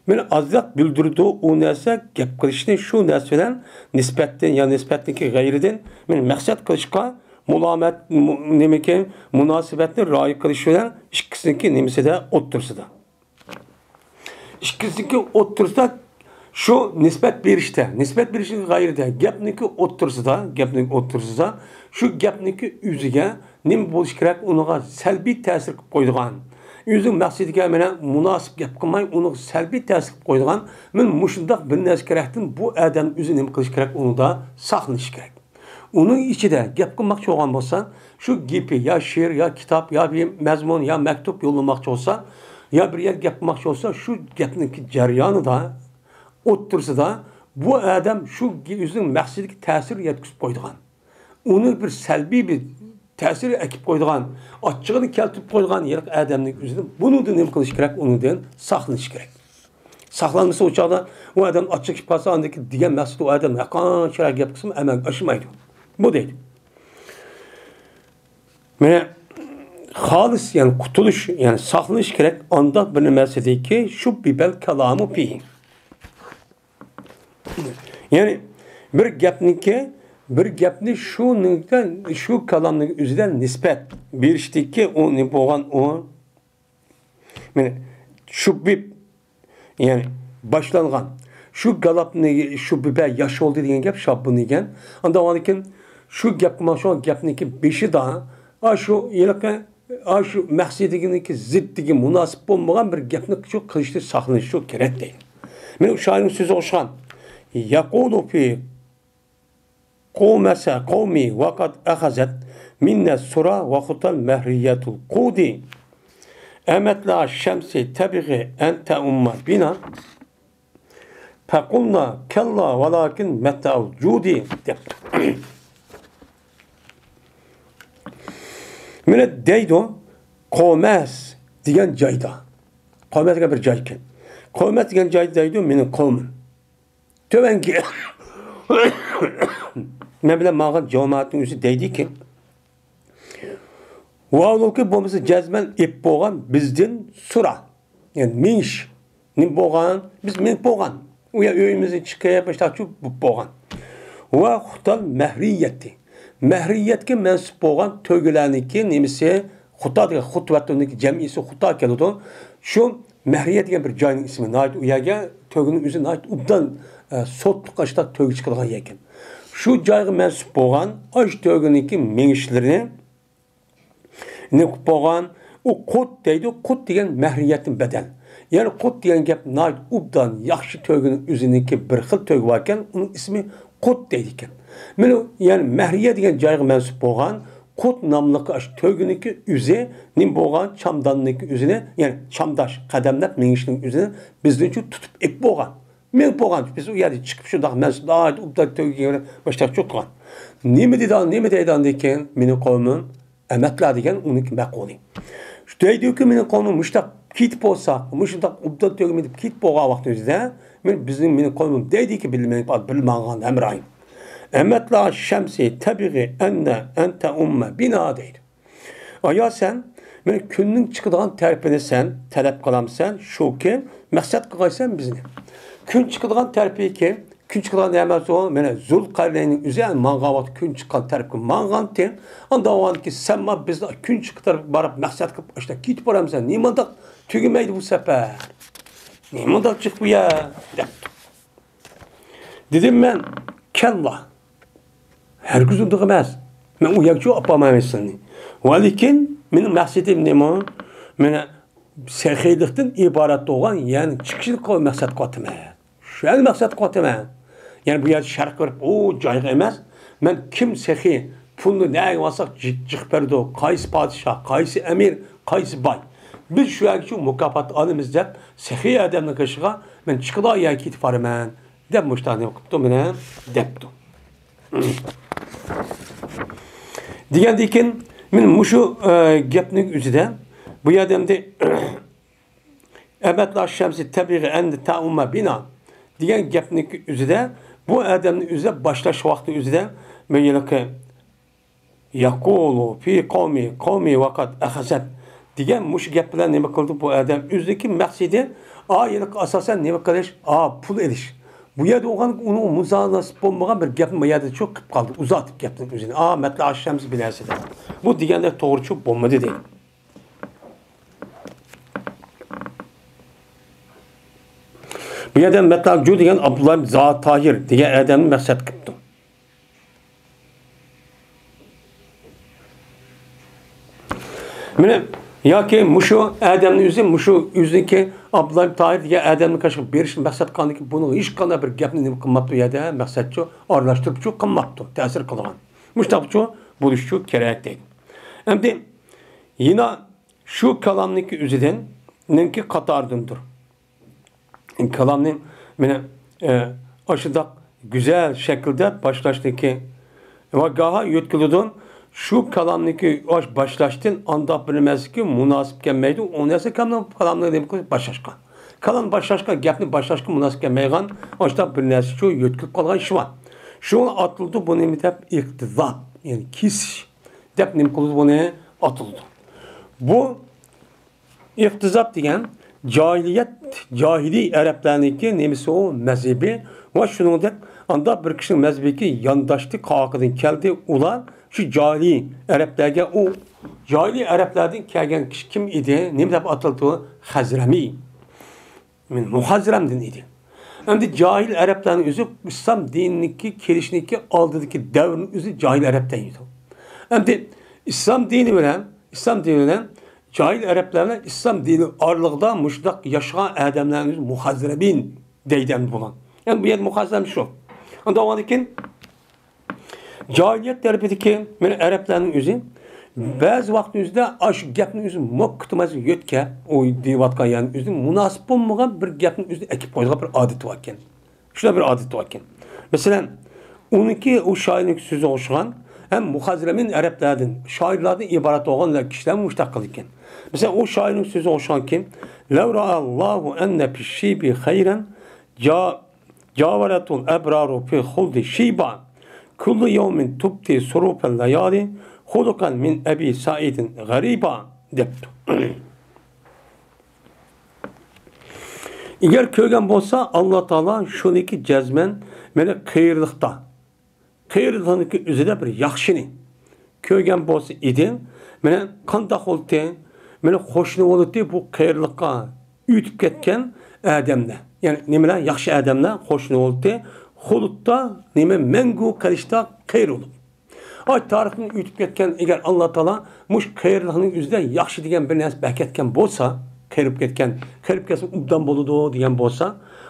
مېنى ئازراق بىلدۈرىدۇ، ئۇ نەرسە گەپ قىلىشنى شۇ نەرسە بىلەن نىسبەتتىن يا نىسبەتتىكى غەيرىدىن مېنى مەقسەت قىلىشقا مۇلامەت، مۇ-، نېمىكى، مۇناسىۋەتنى رىئايە قىلىش بىلەن ئىككىسىنىڭكى نېمىسىدە، ئوتتۇرىسىدا. ئىككىسىنىڭكى ئوتتۇرىسىدا شۇ نىسبەت بېرىشتە، نىسبەت بېرىشنىڭ غەيرىدە، گەپنىڭكى ئوتتۇرىسىدا، گەپنىڭ ئوتتۇرىسىدا شۇ گەپنىڭكى ئۆزىگە نېمە بولۇشى كېرەك، ئۇنىڭغا سەلبىي تەسىر قىلىپ قويىدىغان، ئۆزىنىڭ مەقسىتىگە مانا مۇناسىپ گەپ قىلماي، ئۇنىڭغا سەلبىي تەسىر قىلىپ قويىدىغان مانا مۇشۇنداق بىر نەرسە كېرەكتىن، بۇ ئادەم ئۆزى نېمە قىلىشى كېرەك؟ ئۇنىڭدا ساقلىنىشى كېرەك. ئۇنىڭ ئىچىدە گەپ قىلماقچى بولغان بولسا، شۇ گېپى يا شېئىر، يا كىتاب، يا بىر مەزمۇن، يا مەكتۇپ يوللىماقچى بولسا، يا بىر يەرگە گەپ قىلماقچى بولسا، شۇ گەپنىڭكى جەريانىدا، ئوتتۇرىسىدا بۇ ئادەم شۇ گې-، ئۆزىنىڭ مەقسىتىگە تەسىر يەتكۈزۈپ قويىدىغان، ئۇنى بىر سەلبىي بىر تەسىر ئەكىپ قويىدىغان، ئاچچىقىنى كەلتۈرۈپ قويىدىغان ھېلىقى ئادەمنىڭ ئۆزىنى بۇنىڭدىن نېمە قىلىش كېرەك؟ ئۇنىڭدىن ساقلىنىش كېرەك. ساقلانمىسا، ئۇ چاغدا ئۇ ئادەم ئاچچىقىپ قالسا، ئاندىكى دېگەن مەقسىتى ئۇ ئادەم ھەرقانچە گەپ قىلسىمۇ ئەمەلگە ئاشمايدۇ. بۇ دەيدۇ. مانا خالىس، يەنى قۇتۇلۇش، يەنى ساقلىنىش كېرەك ئانداق بىر نەرسىدىكى شۇببىبەل كالامۇ فىھى. يەنى بىر گەپنىكى، بىر گەپنى شۇنىڭدا، شۇ كالامنىڭ ئۆزىدە نىسبەت بېرىشتىكى ئۇ نېمە بولغان ئۇ، مانا شۇببىب، يەنى باشلانغان. شۇ گالاپنى شۇببىبە ياش بولدى دېگەن گەپ شاببۇن دېگەن. ئاندىن كېيىن شۇ گەپ قىلماقچى بولغان گەپنىڭكى بېشىدا، ئا، شۇ ھېلىقى، ئا، شۇ مەقسىتىگىنىڭكى زىتتىگە مۇناسىپ بولمىغان بىر گەپنى شۇ قىلىشتا ساقلىنىش شۇ كېرەك دەيدۇ. مانا شائىرنىڭ سۆزىگە ئوخشىغان. يەقۇلۇ فى قومەسە قومى ۋەقەد ئەخەزەت مىننە سۇرا ۋەخۇتەل مەھرىيەتۇل قۇدى. ئەمەتلا شەمسى تەبىغى ئەن تەئۇممە بىنا. پەقۇلنا كەللا ۋالاكىن مەتەئۇل جۇدى دەپتۇ. مانا دەيدۇ، قومەس دېگەن جايدا. قومەس دېگەن بىر جاي ئىكەن. قومەس دېگەن جايدا دەيدۇ، مېنىڭ قومۇم. تۆۋەنكى مەن بىلەن ماڭغان جامائەتنىڭ ئۆزى دەيدىكى، ۋاۋلۇكى بولمىسا جەزمەن ئېپ بولغان بىزدىن سۇرا. يەنى مېڭىش. نېمە بولغان؟ بىز مېڭىپ بولغان. ئۇ يەر ئۆيىمىزدىن چىقىپ، مۇشتاق چۇ بولۇپ بولغان. ۋە خۇتال مەھرىيەتى. مەھرىيەتكە مەنسۇپ بولغان تۆگىلەرنىڭكى نېمىسى؟ خۇتا دېگەن خۇتۋەتۇننىڭكى جەمئىيسى خۇتا كېلىدۇ. شۇ مەھرىيەت دېگەن بىر جاينىڭ ئىسمى. ناھايىتى ئۇ يەرگە تۆگىنىڭ ئۆزى ناھايىتى ئوبدان، ئە، سوتلۇق ئاشتا تۆگە چىقىدىغان يەر ئىكەن. شۇ جايغا مەنسۇپ بولغان ئاشۇ تۆگىنىڭكى مېڭىشلىرى نېمە قىلىپ بولغان؟ ئۇ قۇت دەيدۇ، قۇت دېگەن مەھرىيەتتىن بەدەل. يەنى قۇت دېگەن گەپ ناھايىتى ئوبدان، ياخشى تۆگىنىڭ ئۆزىنىڭكى بىر خىل تۆگە باركەن، ئۇنىڭ ئىسمى قۇت دەيدىكەن. مانا، يەنى مەھرىيە دېگەن جايغا مەنسۇپ بولغان قۇت ناملىق ئاشۇ تۆگىنىڭكى ئۆزى نېمە بولغان؟ چامداننىڭكى ئۆزىنى، يەنى چامداش، قەدەملەپ مېڭىشنىڭ ئۆزىنى بىزنىڭچە تۇتۇپ ئېلىپ بولغان. مېڭىپ بولغان. بىز ئۇ يەردىن چىقىپ شۇنداق مەنسۇپ ناھايىتى ئوبدان تۆگىگە باشلاپ چوققان. نېمە دېدى، نېمە دەيدۇ ئاندىن كېيىن؟ مېنىڭ قومۇم ئەمەتلا دېگەن ئۇنىڭكى مەقۇلى. شۇ دەيدۇكى، مېنىڭ قومۇم مۇشۇنداق كېتىپ بولساق، مۇشۇنداق ئوبدان تۆگە مېڭىپ كېتىپ بولغان ۋاقتىمىزدا، مېنىڭ، بىزنىڭ، مېنىڭ قومۇم دەيدىكى، بىللە مېڭىپ، بىللە ماڭغان ھەمراھىم. ئەمەتلا شەمسى تەبىغى ئەننە ئەنتە ئۇممە بىنا دەيدۇ. ئايا سەن، مانا كۈننىڭ چىقىدىغان تەرىپىنى سەن تەلەپ قىلامسەن، شۇكى مەقسەت قىلغايسەن بىزنى. كۈن چىقىدىغان تەرىپىكى، كۈن چىقىدىغان نېمە ئۇ؟ مانا زۇلقەرنەينىڭ ئۆزى ماڭغان ۋاقىت كۈن چىققان تەرەپكە ماڭغانتى. ئاندىن ئاۋۋالكى سەن ما بىزنى كۈن چىققان تەرەپكە باراپ مەقسەت قىلىپ ئاشتا كېتىپ بارامسەن؟ نېمانداق تۈگىمەيدۇ بۇ سەپەر؟ نېمانداق جىق بۇ يەر؟ دەپتۇ. دېدىم مەن، كەللا. ھەرگىز ئۇنداق ئەمەس. مەن ئۇ يەرگىچۇ ئاپارمايمەن سېنى. ۋەلىكىن مېنىڭ مەقسىتىم نېمە؟ مانا سېخىيلىقتىن ئىبارەت بولغان يەرنى چىقىشنى قىل-، مەقسەت قىلىۋاتىمەن. شۇ يەرنى مەقسەت قىلىۋاتىمەن. يەنى بۇ يەردە شەرق غەرب ئۇ جايغا ئەمەس. مەن كىم سېخىي، پۇلنى نەگە ئالساق جىق، جىق بېرىدۇ، قايسى پادىشاھ، قايسى ئەمىر، قايسى باي. بىز شۇ يەرگىچۇ مۇكاپات ئالىمىز دەپ سېخىي ئادەمنىڭ قېشىغا مەن چىقىدىغان يەرگە كېتىپ بارىمەن. دەپ مۇشۇنداق نېمە قىپتۇ مانا دەپتۇ. دېگەندىن كېيىن مانا مۇشۇ، ئە، گەپنىڭ ئۆزىدە بۇ يەردە ئەمدى ئەمەتلا شەمسى تەبىغى ئەندى تەئۇممە بىنا دېگەن گەپنىڭ ئۆزىدە بۇ ئادەمنىڭ ئۆزىدە باشلاش ۋاقتى ئۆزىدە بۇ ھېلىقى يەقۇلۇ فى قومى، قومى ۋەقەد ئەخەزەت دېگەن مۇشۇ گەپ بىلەن نېمە قىلدى بۇ ئادەم؟ ئۆزىنىڭكى مەقسىتى، ئا، ھېلىقى ئاساسەن نېمە قىلىش؟ ئا، پۇل ئېلىش. بۇ يەردە بولغان ئۇنىڭ مۇناسىپ بولمىغان بىر گەپنى بۇ يەردە شۇ قىلىپ قالدى. ئۇزارتىپ گەپنىڭ ئۆزىنى. ئا، مەتلە ئاششەمسى بىنەسىدە. بۇ دېگەندەك توغرا چۈشۈپ بولمىدى دەيدۇ. بۇ يەردە مەتلەجۇ دېگەن ئابدۇللا زاتاھىر دېگەن ئادەمنى مەقسەت قىپتۇ. مانا ياكى مۇشۇ ئادەمنى ئۆزى، مۇشۇ ئۆزىنىڭكى ئابدۇللا تاھىر دېگەن ئادەمنى كاشىغا بېرىشنى مەقسەت قىلغاندىكىن، بۇنىڭ ھېچقانداق بىر گەپنى نېمە قىلماپتۇ، يەردە مەقسەتچۇ، ئارىلاشتۇرۇپچۇ قىلماپتۇ، تەسىر قىلغان. مۇشۇنداقچۇ بولۇشچۇ كېرەك دەيدۇ. ئەمدى يەنە شۇ كالامنىڭكى ئۆزىدىن، نىڭكى قاتارىدىندۇر. كالامنى مانا، ئە، ئاشۇنداق گۈزەل شەكىلدە باشلاشنىكى ۋە گاھا يۆتكىلىدۇ. شۇ كالامنىكى ئاش-، باشلاشتىن ئانداق بىر نەرسىكى مۇناسىپ كەلمەيدۇ. ئۇ نەرسە كالامنى، كالامنى نېمە قىلىش، باشلاشقا. كالامنى باشلاشقا، گەپنى باشلاشقا مۇناسىپ كەلمەيدىغان ئاشۇنداق بىر نەرسە شۇ يۆتكىلىپ قالغان ئىش بار. شۇڭا ئاتىلىدۇ بۇ نېمە دەپ، ئىقتىزاب، يەنى كېسىش دەپ نېمە قىلىدۇ، بۇنى ئاتىلىدۇ. بۇ ئىقتىزاب دېگەن جاھىلىيەت، جاھىلىي ئەرەبلەرنىڭكى نېمىسى ئۇ مەزھىپى ۋە شۇنىڭدەك ئانداق بىر كىشىنىڭ مەزھىپىكى يانداشتى، قاقىدىن كەلدى. ئۇلار شۇ جاھىلىي ئەرەبلەرگە، ئۇ جاھىلىي ئەرەبلەردىن كەلگەن كىشى كىم ئىدى؟ نېمە دەپ ئاتىلىدۇ؟ خەزرەمى. مۇخەزرەمدىن ئىدى. ئەمدى جاھىل ئەرەبلەرنىڭ ئۆزى ئىسلام دىنىنىڭكى كېلىشنىڭكى ئالدىدىكى دەۋرنىڭ ئۆزى جاھىل ئەرەب دەيدۇ. ئەمدى ئىسلام دىنى بىلەن، ئىسلام دىنى بىلەن جاھىل ئەرەبلەر بىلەن ئىسلام دىنى ئارىلىقىدا مۇشۇنداق ياشىغان ئادەملەرنى ئۆزى مۇخەزرەمىن دەيدۇ ئەمدى بۇلار. يەنى بۇ يەردە مۇخەزرەم شۇ. ئەمدى ئۇنىڭدىن كېيىن جاھىلىيەت تەرىپىدىكى مانا ئەرەبلەرنىڭ ئۆزى بەزى ۋاقىتنىڭ ئۆزىدە ئاشۇ گەپنى ئۆزى موككىتىماس يۆتكەپ، ئۇ دېيىۋاتقان يەرنىڭ ئۆزىدە مۇناسىپ بولمىغان بىر گەپنى ئۆزىنى ئەكىپ قويىدىغان بىر ئادىتى باركەن. شۇنداق بىر ئادىتى باركەن. مەسىلەن، ئۇنىڭكى، ئۇ شائىرنىڭ سۆزىگە ئوخشىغان ھەم مۇخەزرەمىن ئەرەبلەردىن، شائىرلاردىن ئىبارەت بولغان كىشىلەر مۇشۇنداق قىلىدىكەن. مەسىلەن، ئۇ شائىرنىڭ سۆزىگە ئوخشىغانكى، لو رأى الله أن في الشيب خيرا جا جاورت الأبرار في الخلد شيبا، كل يوم تبدي صروف الليالي، خلقا من أبي سعيد غريبا دەپتۇ. ئەگەر كۆرگەن بولسا، ئاللا تائالا شۇنىڭكى جەزمەن مېنى قېرىلىقتا، قېرىلىقنىڭكى ئۆزىدە بىر ياخشىنى كۆرگەن بولسا ئىدى، مانا قانداق بولاتتى؟ مانا خوشنى بولاتتى بۇ قېرىلىققا ئۆتۈپ كەتكەن ئادەملەر. يەنى نېمىلەر؟ ياخشى ئادەملەر خوشنى بولاتتى. خۇلۇتتا نېمە؟ مەڭگۈ قېلىشتا قېرى بولۇپ. ئاي تارىختىن ئۆتۈپ كەتكەن، ئەگەر ئاللا تائالا مۇشۇ قېرىلىقنىڭ ئۆزىدە ياخشى دېگەن بىر نەرسە بەركەتكەن بولسا، قېرىپ كەتكەن، قېرىپ كەتسە ئوبدان بولىدۇ دېگەن بولسا،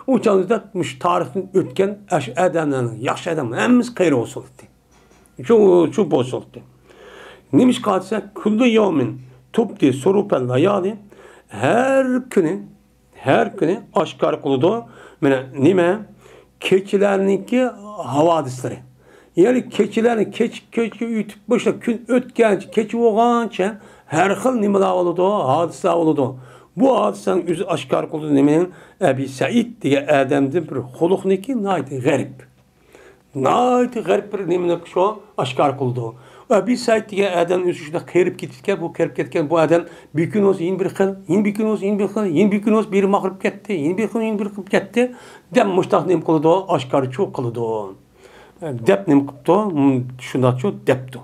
ئۇ چاغدا مۇشۇ تارىختىن ئۆتكەن ئاشۇ ئادەملەرنىڭ، ياخشى ئادەملەر ھەممىسى قېرى بولسا بولاتتى. شۇ، شۇ بولسۇن. نېمىشقا دېسە، كۈللى يومىن تۇبدى سۇرۇپەل لايالى، ھەر كۈنى، ھەر كۈنى ئاشكارا قىلىدۇ. مانا نېمە؟ كېچىلەرنىڭكى ھاۋادىسلىرى. يەنى كېچىلەرنى، كېچە، كېچە ئۆتۈپ باشلاپ، كۈن ئۆتكەنچە، كېچە بولغانچە ھەر خىل نېمىلەر بولىدۇ، ھادىسىلەر بولىدۇ. بۇ ھادىسىلەرنىڭ ئۆزى ئاشكارا قىلىدۇ نېمىنىڭ؟ ئەبى سەئىد دېگەن ئادەمدىن بىر خۇلقنىڭكى ناھايىتى غەرىب. ناھايىتى غەرىب بىر نېمىنى شۇ ئاشكارا قىلىدۇ. ئەبى سەئىد دېگەن ئادەم ئۆزى شۇنداق قېرىپ كېتىدىكەن، بۇ قېرىپ كەتكەن بۇ ئادەم بىر كۈن بولسا يەنە بىر خىل، يەنە بىر كۈن بولسا يەنە بىر خىل، يەنە بىر كۈن بولسا بىرى ماغرىپ كەتتى، يەنە بىر كۈن يەنە بىر خىل كەتتى، دەپ مۇشتاق نېمە قىلىدۇ، ئاشكارىچۇ قىلىدۇ. دەپ نېمە قىپتۇ، شۇنداقچۇ دەپتۇ.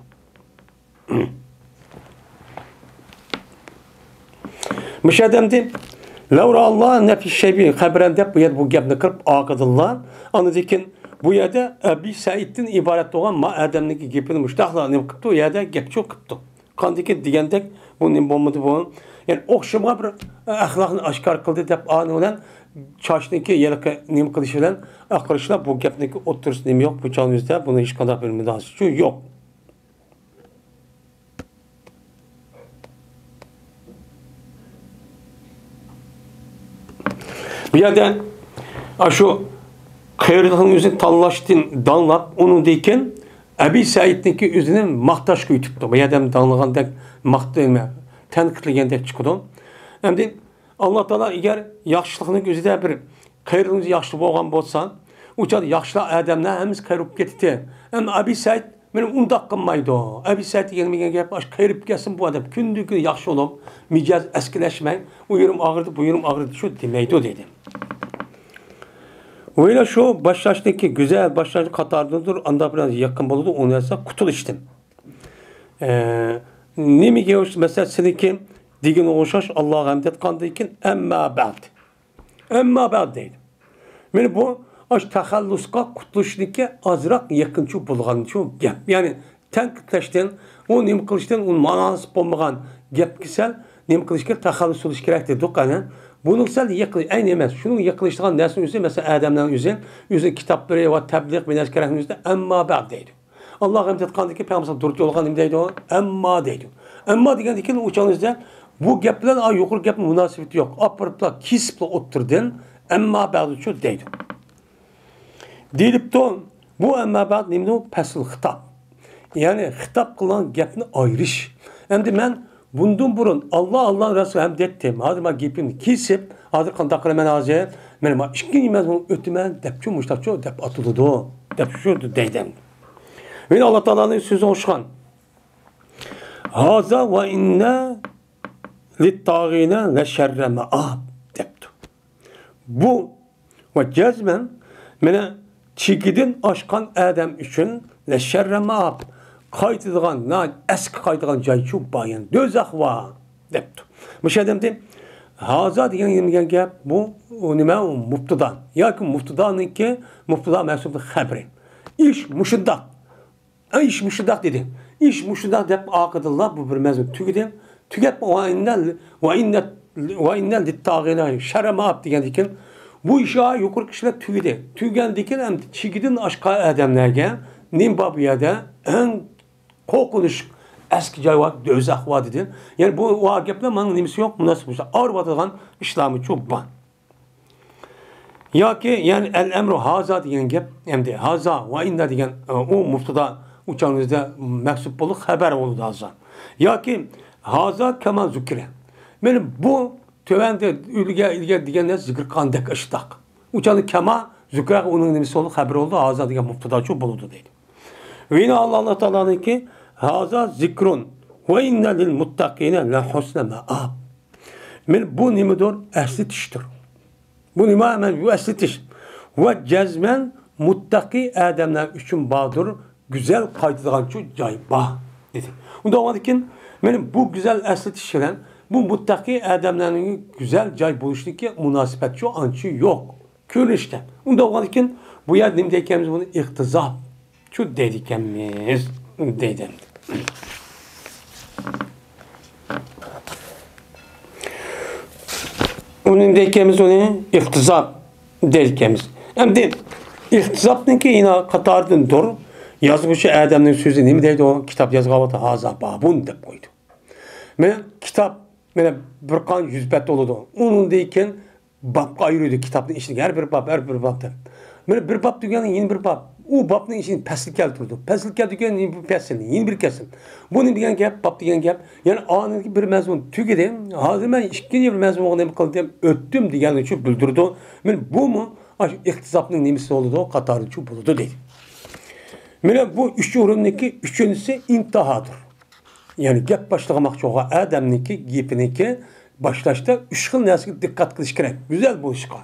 مۇشۇ ئادەمدىن لەۋراللا نەپىشەبى خەبرەن دەپ بۇ يەردە بۇ گەپنى قىلىپ ئارقىدىنلا، ئاندىن كېيىن بۇ يەردە ئەبى سەئىدتىن ئىبارەت بولغان ما ئادەمنىڭكى گېپىنى مۇشتاقلا نېمە قىپتۇ، ئۇ يەردە گەپچۇ قىپتۇ. قاندىكىن دېگەندەك بۇ نېمە بولمىدى بۇ؟ يەنى ئوخشىمىغان بىر ئەخلاقنى ئاشكارا قىلدى دەپ ئانى بىلەن چاچنىڭكى يەنە نېمە قىلىشى بىلەن ئاقىرىشلا بۇ گەپنىڭكى ئوتتۇرىسىدا نېمە يوق، بۇ چاغنىڭ ئۆزىدە بۇنىڭ ھېچقانداق بىر مۇناسىۋىتى يوق. بۇ يەردە ئاشۇ قېرىلىقنىڭ ئۆزىنى تاللاشتىن داڭلاپ، ئۇنىڭدىن كېيىن ئەبى سەئىدنىڭكى ئۆزىنى ماختاشقا ئۆتۈپتۇ. بۇ يەردە داڭلىغاندەك، ماخت-، نېمە، تەنقىدلىگەندەك چىقىدۇ. ئەمدى ئاللا تائالا ئەگەر ياخشىلىقنىڭ ئۆزىدە بىر قېرىلىق ياخشى بولغان بولسا، ئۇ چاغدا ياخشىلار ئادەملەر ھەممىسى قېرىپ كېتىتتى. ئەمما ئەبى سەئىد مېنى ئۇنداق قىلمايدۇ. ئەبى سەئىد دېگەن، دېگەن گەپ، ئاشۇ قېرىپ كەتسىمۇ بۇ ئادەم كۈندىن كۈن ياخشى بولۇپ، مىجەز ئەسكىلەشمەي، ئۇ يېرىم ئاغرىدى، بۇ يېرىم ئاغرىدى، شۇ دېمەيدۇ دېدى. ۋەيلا شۇ باشلاشتىكى گۈزەل باشلانغۇچ قاتارىدىندۇر، ئانداق بىلەن يېقىن بولىدۇ، ئۇ نەرسە قۇتۇلۇشتىن. ئە، نېمىگە ئوخشاش؟ مەسىلەن، سېنىڭكى دېگىنىگە ئوخشاش، ئاللاغا ھەمد ئېيتقاندىن كېيىن، ئەمما بەئد. ئەمما بەئد دەيدۇ. مانا بۇ ئاشۇ تەخەللۇسقا قۇتۇلۇشنىڭكى ئازراق يېقىنچە بولغان شۇ گەپ. يەنى تەنقىدلەشتىن، ئۇ نېمە قىلىشتىن، ئۇ مۇناسىپ بولمىغان گەپكە سەل نېمە قىلىش كېرەك؟ تەخەللۇس قىلىش كېرەك دېدۇق ئەنە. بۇنىڭ سەل يېقىن، ئەينى ئەمەس. شۇنىڭ يېقىنلىشىدىغان نەرسىنىڭ ئۆزى، مەسىلەن، ئادەمنىڭ ئۆزى، ئۆزىنىڭ كىتابلىرى ۋە تەبلىغ بىر نەرسە كېرەكنىڭ ئۆزىدە ئەمما بەئد دەيدۇ. ئاللاغا ھەمد ئېيتقاندىن كېيىن پەيغەمبەر دۇرۇت يوللىغان نېمە دەيدۇ؟ ئەمما دەيدۇ. ئەمما دېگەندىن كېيىن ئۇ چاغنىڭ ئۆزىدە بۇ گەپ بىلەن، ئا، يۇقىرى گەپنىڭ مۇناسىۋىتى يوق. ئاپىرىپلا كېسىپلا ئوتتۇرىدىن ئەمما بەئدۇچۇ دەيدۇ. دېيىلىپتۇ. بۇ ئەمما بەئد نېمىدۇ؟ پەسل خىتاب. يەنى خىتاب قىلغان گەپنى ئايرىش. ئەمدى مەن بۇندىن بۇرۇن ئاللا، ئاللا رەسۇلى ھەم دەيتتىم. ھازىر مانا گېپىمنى كېسىپ، ھازىر قانداق قىلىمەن ھازىر؟ مەن مانا ئىككىنچى مەزمۇنغا ئۆتىمەن دەپچۇ، مۇشتاقچۇ دەپ ئاتىلىدۇ. دەپ شۇ دەيدۇ. مەن ئاللا تائالانىڭ سۆزىگە ئوخشىغان. ھازا ۋە ئىننە لىتتاغىنە لەشەررە مائاب دەپتۇ. بۇ ۋە جەزمەن مانا چېكىدىن ئاشقان ئادەم ئۈچۈن لەشەررە مائاب، قايتىدىغان، ناھايىتى ئەسكى قايتىدىغان جايچۇ بار، يەنى دوزاخ بار دەپتۇ. مۇشۇ ئادەمدىن ھازا دېگەن نېمە دېگەن گەپ؟ بۇ، ئۇ نېمە؟ ئۇ مۇبتىدا ياكى مۇبتىدانىڭكى، مۇبتىدا مەھسۇلىنىڭ خەبىرى. ئىش مۇشۇنداق. ئىش مۇشۇنداق دېدى. ئىش مۇشۇنداق دەپ ئارقىدىنلا بۇ بىر مەزمۇن تۈگىدى. تۈگەپ، ۋە ئىننە، ۋە ئىننە، ۋە ئىننە لىتتاغىنە شەررە مائاب دېگەندىن كېيىن، بۇ ئىش يۇقىرىقى كىشىلەر تۈگىدى. تۈگەندىن كېيىن ئەمدى چېكىدىن ئاشقان ئادەملەرگە نېمە بار بۇ يەردە؟ ئەڭ قورقۇنچ ئەسكى جاي بار، دوزاخ بار دېدى. يەنى بۇ، بۇ گەپلەر مانا نېمىسى يوق، مۇناسىۋىتى يوق. ئايرىۋاتىدىغان ئىشلارمۇچۇ بار. ياكى، يەنى، ئەل ئەمرۇ ھازا دېگەن گەپ، ئەمدى ھازا ۋە ئىننا دېگەن، ئە، ئۇ مۇبتىدا، ئۇ چاغنىڭ ئۆزىدە مەھسۇب بولۇپ خەبەر بولىدۇ ھازا. ياكى ھازا كەما زۇكرە. مانا بۇ تۆۋەندە ئىلگە، ئىلگە دېگەندە زىكىر قىلغاندەك ئىشتاق. ئۇ چاغدا كەما زۇكرە ئۇنىڭ نېمىسى بولىدۇ، خەبىرى بولىدۇ، ھازا دېگەن مۇبتىداچۇ بولىدۇ دەيدۇ. ۋە يەنە ئاللا تائالانىڭكى ھازا زىكرۇن ۋە ئىننا لىل مۇتتەقىنە لە ھۇسنە مائاب. مانا بۇ نېمىدۇر؟ ئەسلىتىشتۇر. بۇ نېمە؟ مانا بۇ ئەسلىتىش. ۋە جەزمەن مۇتتەقى ئادەملەر ئۈچۈن باردۇر گۈزەل قايتىدىغانچۇ جاي بار دېدى. ئۇنداق بولغاندىكىن، مانا بۇ گۈزەل ئەسلىتىش بىلەن بۇ مۇتتەقى ئادەملەرنىڭ گۈزەل جاي بولۇشىدىكى مۇناسىۋەتچۇ ئانچە يوق. كۆرۈنۈشتە. ئۇنداق بولغاندىكىن، بۇ يەردە نېمە دەيدىكەنمىز؟ بۇنى ئىقتىزاپ. شۇ دەيدىكەنمىز، دەيدۇ. ئۇنى دەيدىكەنمىز، ئۇنى ئىقتىزاپ دەيدىكەنمىز. ئەمدى ئىقتىزاپنىڭكى يەنە قاتارىدىندۇر. يازغۇچى ئادەمنىڭ سۆزى نېمە دەيدۇ؟ كىتاب يازغان ۋاقتىدا ھازا بابۇن دەپ قويىدۇ. مانا كىتاب، مانا بىر قانچە يۈز بەت بولىدۇ. ئۇنىڭدىن كېيىن بابقا ئايرىيدۇ كىتابنى ئىچىدىكى ھەر بىر باب، ھەر بىر باب دەپ. مانا بىر باب دېگەن يەنە بىر باب. ئۇ بابنىڭ ئىچىدىن پەسىل كەلتۈرىدۇ. پەسىل كەلتۈرگەن يەنە بىر پەسىل، يەنە بىر پەسىل. بۇ نېمە دېگەن گەپ؟ باب دېگەن گەپ. يەنى ئانىڭدىكى بىر مەزمۇن تۈگىدى. ھازىر مەن ئىككىنچى بىر مەزمۇنغا نېمە قىلدىم؟ ئۆتتۈم دېگەننى شۇ بىلدۈرىدۇ. مانا بۇمۇ ئاشۇ ئىقتىزاپنىڭ نېمىسى بولىدۇ؟ قاتارىچۇ بولىدۇ دەيدۇ. مانا بۇ ئۈچ ئورۇندىكى ئۈچىنچىسى ئىنتىھادۇر. يەنى گەپ باشلىغانماقچى بولغان ئادەمنىڭكى گېپىنىڭكى باشلاشتا ئۈچ خىل نەرسىگە دىققەت قىلىش كېرەك، گۈزەل بولۇشقا.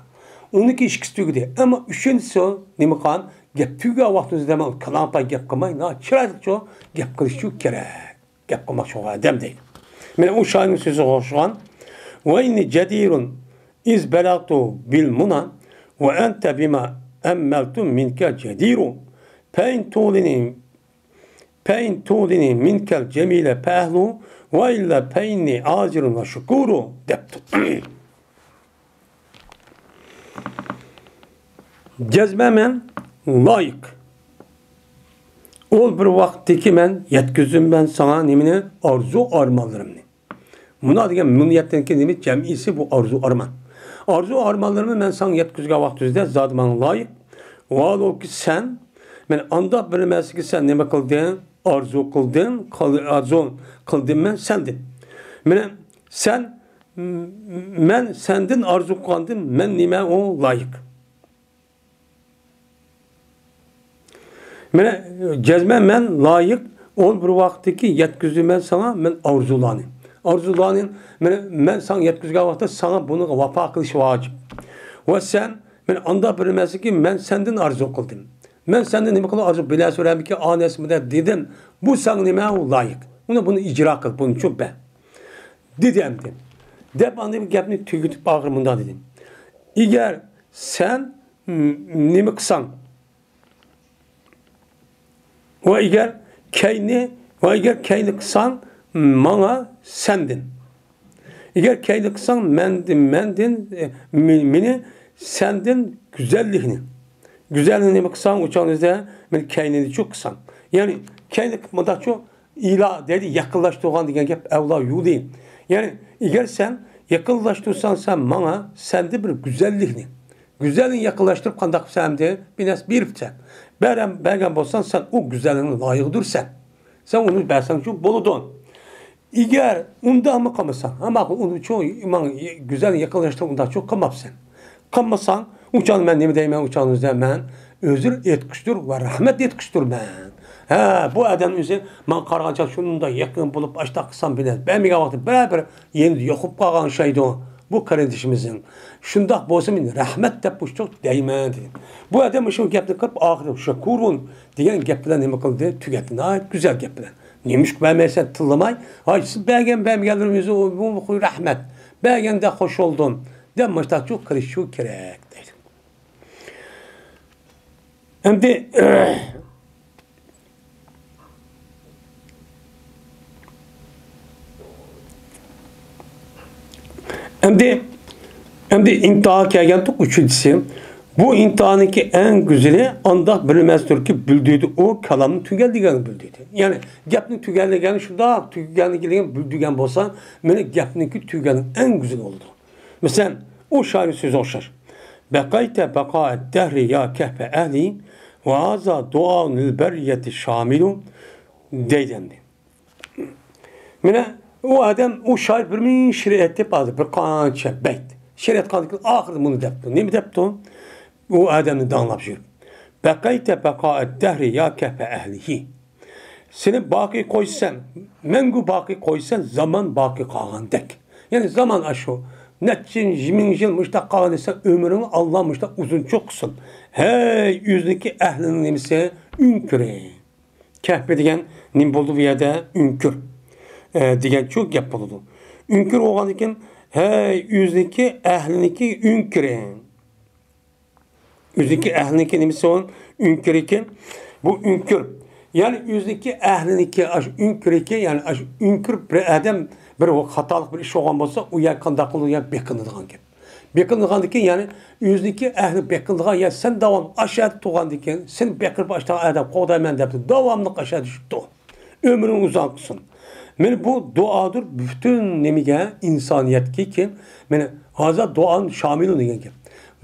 ئۇنىڭكى ئىككىسى تۈگىدى. ئەمما ئۈچىنچىسى نېمە قىلغان؟ گەپ تۈگىگەن ۋاقتىمىزدا مەن كالاڭپاي گەپ قىلماي، ناھايىتى چىرايلىقچۇ گەپ قىلىشچۇ كېرەك. گەپ قىلماقچى بولغان ئادەم دەيدۇ. مانا ئۇ شائىرنىڭ سۆزىگە ئوخشىغان. ۋە ئىننى جەدىرۇن ئىز بەلەغتۇ بىل مۇنا ۋە ئەنتە بىما ئەممەلتۇ مىنكە جەدىرۇ. پەئىن تۇلىنى پەئىن تۇلىنى مىنكەل جەمىلە پەئەھلۇ ۋە ئىللا پەئىننى ئازىرۇن ۋە شۇكۇرۇ دەپتۇ. جەزمەن مەن لايىق. ئول بىر ۋاقىتتىكى مەن يەتكۈزدۈم مەن ساڭا نېمىنى؟ ئارزۇ ئارمانلىرىمنى. مۇنا دېگەن مۇنىيەتتىن كېيىن نېمە؟ جەمئىيسى بۇ ئارزۇ ئارمان. ئارزۇ ئارمانلىرىمنى مەن ساڭا يەتكۈزگەن ۋاقتىمىزدا زادى ماڭا لايىق. ۋاھالۇكى سەن، مەن ئانداق بىر نەرسىگە سەن نېمە قىلدىڭ؟ ئارزۇ قىلدىڭ، قىل-، ئارزۇ قىلدىم مەن سەندىن. مانا سەن، م-، مەن سەندىن ئارزۇ قىلغاندىن مەن نېمە ئۇ لايىق. مانا جەزمەن مەن لايىق، ئول بىر ۋاقىتتىكى يەتكۈزدۈم مەن ساڭا مەن ئارزۇلارنى. ئارزۇلارنى، مانا مەن ساڭا يەتكۈزگەن ۋاقىتتا ساڭا بۇنىڭغا ۋاپا قىلىش ۋاجىپ. ۋە سەن، مانا ئانداق بىر نەرسىكى مەن سەندىن ئارزۇ قىلدىم. مەن سەندىن نېمە قىلدىم؟ ئارزۇ بىلەسىرەمىكى ئا نەرسە بۇنداق دېدىم. بۇ ساڭا نېمە؟ ئۇ لايىق. ئۇنى بۇنى ئىجرا قىل، بۇنى چۈشۈن بەر. دېدى ئەمدى. دەپ ئاندىن گەپنى تۈگىتىپ ئاخىرى مۇنداق دېدى. ئىگەر سەن، م-، نېمە قىلساڭ، ۋە ئەگەر كەينى، ۋە ئەگەر كەينى قىلساڭ ماڭا سەندىن. ئەگەر كەينى قىلساڭ مەندىن، مەندىن، ئە، مې-، مېنى سەندىن گۈزەللىكنى. گۈزەلنى نېمە قىلساڭ، ئۇ چاغنىڭدا مېنى كەينىنى چۇ قىلساڭ. يەنى كەينى قىلىپ مۇنداقچۇ، ئىلا دەيدۇ، يېقىنلاشتۇرغان دېگەن گەپ ئەۋلا يولى. يەنى ئەگەر سەن يېقىنلاشتۇرساڭ سەن ماڭا، سەندە بىر گۈزەللىكنى، گۈزەلنى يېقىنلاشتۇرۇپ قانداق قىلسام ئەمدى بىر نەرسە بېرىپسەن. بەرەم-، بەرگەن بولساڭ سەن ئۇ گۈزەللىكنىڭ لايىقىدۇرسەن. سەن ئۇنى بەرسەڭچۇ بولىدۇ. ئەگەر ئۇنداقمۇ قىلمىساڭ، ھە، ماقۇل، ئۇنى چۇ، ماڭا گۈزەل يېقىنلاشتۇرۇپ ئۇنداق چۇ قىلماپسەن. قىلمىساڭ، ئۇ چاغدا مەن نېمە دەيمەن، ئۇ چاغدا مەن ئۆزۈر ئېيتقۇچىدۇر ۋە رەھمەت ئېيتقۇچىدۇرمەن. ھە، بۇ ئادەم ئۆزى ماڭا قارىغان چاغدا شۇنداق يېقىن بولۇپ، ئاشتاق قىلسام بىلەن بەرمىگەن ۋاقتى بىرەر بىر يېنىدا يوقىلىپ قالغان ئوخشايدۇ. بۇ قېرىندىشىمىزنىڭ. شۇنداق بولسا مەن رەھمەت دەپ مۇشۇنداق دەيمەن دېدى. بۇ ئادەم مۇشۇ گەپنى قىلىپ، ئاخىرى شاكۇرۇن دېگەن گەپ بىلەن نېمە قىلدى؟ تۈگەتتى. ناھايىتى گۈزەل گەپ بىلەن. نېمىشقا بەرمەيسەن، تىللىماي؟ ھاي، سىز بەرگەن، بەرمىگەنلىرىڭىز ئۇ، بۇ، بۇ رەھمەت. بەرگەندە خوش بولدۇم دەپ مۇشۇنداقچۇ قىلىشچۇ كېرەك دەيدۇ. ئەمدى، ئەمدى، ئەمدى ئىنتىھاغا كەلگەنتۇق، ئۈچىنچىسى. بۇ ئىنتىھانىڭكى ئەڭ گۈزىلى ئانداق بىلمەستۇركى، بىلدۈردى ئۇ كالامنى تۈگەللىگەننى بىلدۈردى. يەنى گەپنى تۈگەللىگەن شۇنداق تۈگەللىگەن بىلدۈرگەن بولسا، مېنى گەپنىڭكى تۈگەللىگەن ئەڭ گۈزىلى بولىدۇ. مەسىلەن، ئۇ شائىر سۆزى ئوخشاش. بەقەيتە بەقائەت دەھرى يا كەھفە ئەھلى، ۋە ھازا دۇئاۋۇن لىل بەرىيەتى شامىلۇ دەيدۇ ئەمدى. مانا ئۇ ئادەم، ئۇ شائىر بىر مىڭ شېئىر ئېيتىپ ھازىر بىر قانچە بەيت شېئىر ئېيتقاندىن كېيىن ئاخىرىدا مۇنى دەپتۇ. نېمە دەپتۇ؟ ئۇ ئادەمنى داڭلاپ يۈرۈپ. بەقەيتە بەقائەت دەھرى يا كەھفە ئەھلىھى. سېنى باقىي قويسام، مەڭگۈ باقىي قويسام، زامان باقىي قالغاندەك. يەنى زامان ئاشۇ نەچچە مىڭ يىل مۇشتاق قالغان دېسە، ئۆمرۈڭنى ئاللا مۇشتاق ئۇزۇنچۇ قىلسۇن. ھەي، ئۆزىنىڭكى ئەھلىنىڭ نېمىسى؟ ئۆڭكۈرى. كەھپە دېگەن نېمە بولىدۇ بۇ يەردە؟ ئۆڭكۈر، ئە، دېگەنچۇ گەپ بولىدۇ. ئۆڭكۈر بولغاندىن كېيىن، ھەي، ئۆزىنىڭكى ئەھلىنىڭكى ئۆڭكۈرى. ئۆزىنىڭكى ئەھلىنىڭكى نېمىسى ئۇ؟ ئۆڭكۈرىكى. بۇ ئۆڭكۈر. يەنى ئۆزىنىڭكى ئەھلىنىڭكى ئاشۇ ئۆڭكۈرىكى، يەنى ئاشۇ ئۆڭكۈر بىر ئادەم بىر خاتالىق بىر ئىش بولغان بولسا، ئۇ يەر قانداق قىلىدۇ؟ يەنى بېقىنىدىغان گەپ. بېقىنىدىغاندىن كېيىن، يەنى ئۆزىنىڭكى ئەھلى بېقىنىدىغان، يا سەن داۋام ئاشۇ يەردە تۇرغاندىن كېيىن، سېنى بېقىرىپ ئاشۇنداق ئادەم قوغدايمەن دەپ داۋاملىق ئاشۇ يەردە تۇرۇپتۇ. ئۆمرۈڭ ئۇزاق قىلسۇن. مانا بۇ دۇئادۇر پۈتۈن نېمىگە، ئىنسانىيەتكىكى. مانا ھازا دۇئان شامىلۇن دېگەن گەپ.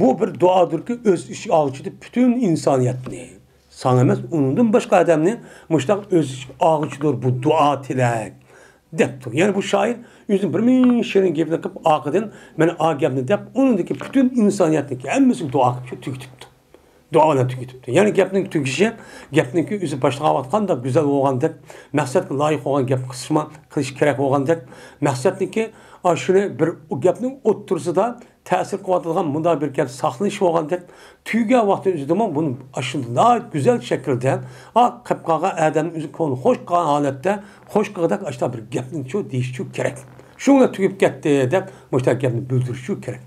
بۇ بىر دۇئادۇركى ئۆز ئىچىگە ئالغۇچىدۇر پۈتۈن ئىنسانىيەتنى. ساڭا ئەمەس، ئۇنىڭدىن باشقا ئادەمنى مۇشۇنداق ئۆز ئىچىگە ئالغۇچىدۇر بۇ دۇئا تىلەك دەپتۇ. يەنى بۇ شائىر ئۆزىنىڭ بىر مىڭ شېئىرنىڭ گېپىنى قىلىپ ئارقىدىن مانا ئا گەپنى دەپ، ئۇنىڭدىكى پۈتۈن ئىنسانىيەتنىڭكى ھەممىسىگە دۇئا قىلىپ شۇ تۈگىتىپتۇ. دۇئا بىلەن تۈگىتىپتۇ. يەنى گەپنىڭ تۈگىشى، گەپنىڭكى ئۆزى باشلىغان ۋاقىت قانداق گۈزەل بولغاندەك، مەقسەتكە لايىق بولغان گەپ قىلىشما، قىلىش كېرەك بولغاندەك، مەقسەتنىڭكى ئاشۇنى بىر گەپنىڭ ئوتتۇرىسىدا تەسىر قىلىۋاتىدىغان مۇنداق بىر گەپ ساقلىنىش بولغاندەك، تۈگىگەن ۋاقتى ئۆزىدىمۇ بۇنى ئاشۇنداق گۈزەل شەكىلدە، ئا، قېلىپ قالغان ئادەمنىڭ ئۆزى كۆڭلى خوش قىلغان ھالەتتە خوش قىلغۇدەك ئاشۇنداق بىر گەپنىچۇ دېيىشچۇ كېرەك. شۇ بىلەن تۈگىپ كەتتى دەپ مۇشۇنداق گەپنى بىلدۈرۈشچۇ كېرەك.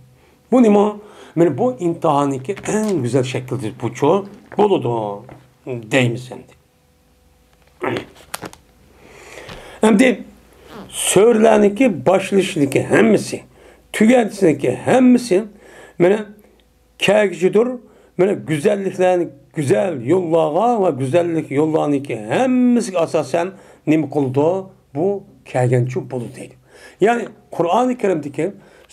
بۇ نېمە؟ مانا بۇ ئىنتىھانىڭكى ئەڭ گۈزەل شەكلىدە بۇچۇ بولىدۇ دەيمىز ئەمدى. ئەمدى سۆرىلەرنىڭكى باشلىنىشىدىكى ھەممىسى، تۈگەنتىسىدىكى ھەممىسى مانا كەلگۈچىدۇر. مانا گۈزەللىكلەرنى، گۈزەل يوللارغا ۋە گۈزەللىك يوللارنىڭكى ھەممىسىگە ئاساسەن نېمە قىلىدۇ؟ بۇ كەلگەنچۇ بولىدۇ دەيدۇ. يەنى قۇرئانى كەرىمدىكى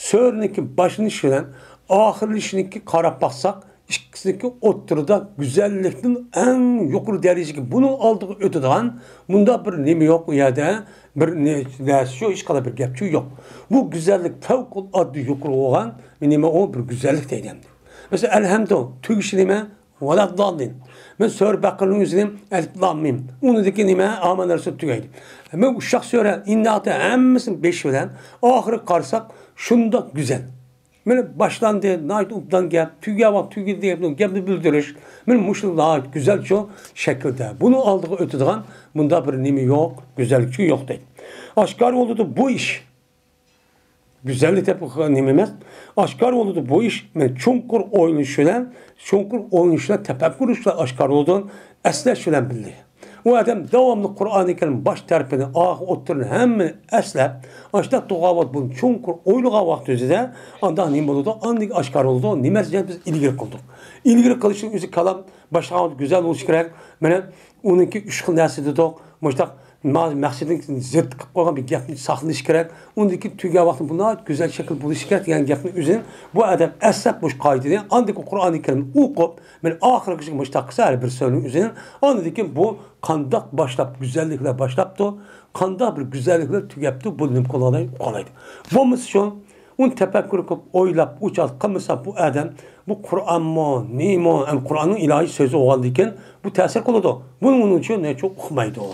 سۆرىنىڭكى باشلىنىشى بىلەن ئاخىرلىشىنىڭكى قاراپ باقساق، ئىككىسىنىڭكى ئوتتۇرىدا گۈزەللىكتىن ئەڭ يۇقىرى دەرىجىگە بۇنىڭ ئالدىغا ئۆتىدىغان مۇنداق بىر نېمە يوق ئۇ يەردە، بىر نە-، نەرسە شۇ، ھېچقانداق بىر گەپ شۇ يوق. بۇ گۈزەللىك پەۋقۇلئاددە يۇقىرى بولغان نېمە ئۇ بىر گۈزەللىك دەيدۇ ئەمدى. مەسىلەن، ئەلھەمدۇ تۈگىشى نېمە؟ ۋەلەدداللىن. مەن سۈرە بەقەرىنىڭ ئۆزىنى ئەلىف لام مىم. ئۇنىڭدىكى نېمە؟ ئامەنە رەسۇل تۈگەيدۇ. مەن ئۇششاق سۈرە ئىنناتا ھەممىسىنى بېشى بىلەن ئاخىرىغا قارىساق شۇنداق گۈزەل. مانا باشلاندى، ناھايىتى ئوبدان گەپ، تۈگىگەن ۋاقىت تۈگىدى دەپ گەپنى بىلدۈرۈش. مانا مۇشۇ ناھايىتى گۈزەلچۇ شەكىلدە. بۇنىڭ ئالدىغا ئۆتىدىغان مۇنداق بىر نېمە يوق، گۈزەلچۇ يوق دەيدۇ. ئاشكارا بولىدۇ بۇ ئىش. گۈزەللىك دەپ نېمە ئەمەس. ئاشكارا بولىدۇ بۇ ئىش. مانا چوڭقۇر ئويلىنىش بىلەن، چوڭقۇر ئويلىنىش بىلەن، تەپەككۇر بىلەن ئاشكارا بولىدۇ. ئەسلەش بىلەن بىللە. ئۇ ئادەم داۋاملىق قۇرئانى كەرىم باش تەرىپىنى، ئاخىر ئوتتۇرىنى ھەممىنى ئەسلەپ، ئاشۇنداق تۇرغان ۋاقىت بۇنى چوڭقۇر ئويلىغان ۋاقىت ئۆزىدە، ئانداق نېمە بولىدۇ؟ ئاندىن ئاشكارا بولىدۇ. نېمە دېسە بىز ئىلگىرى قىلدۇق. ئىلگىرى قىلىشنىڭ ئۆزى كالام باشلىغان ۋاقىت گۈزەل بولۇشى كېرەك. مانا ئۇنىڭكى ئۈچ خىل نەرسە دېدۇق. مۇشۇنداق ما-، مەقسىتىنى زىت قىلىپ قويغان بىر گەپنى ساقلىنىش كېرەك. ئۇندىن كېيىن تۈگىگەن ۋاقتىدا بۇ ناھايىتى گۈزەل شەكىل بولۇشى كېرەك دېگەن گەپنى ئۆزىنى بۇ ئادەم ئەسلەپ مۇشۇ قائىدىنى، ئاندىن كېيىن قۇرئانى كەرىمنى ئوقۇپ، مانا ئاخىرغىچە مۇشۇنداق قىلسا ھەر بىر سۈرىنىڭ ئۆزىنى، ئاندىن كېيىن بۇ قانداق باشلاپ گۈزەللىكلەر باشلاپتۇ، قانداق بىر گۈزەللىكلەر تۈگەپتۇ، بۇ نېمە قىلالاي-، ئۇقالايدۇ. بولمىسا شۇ، ئۇنى تەپەككۇر قىلىپ، ئويلاپ، ئۇ چاغدا قىلمىسا، بۇ ئادەم بۇ قۇرئانمۇ، نېمە، ئەم، قۇرئاننىڭ ئىلاھىي سۆزى بولغاندىكىن، بۇ تەسىر قىلىدۇ. بۇنىڭ ئۇنىڭ ئۈچۈن نەچچە ئۇقمايدۇ.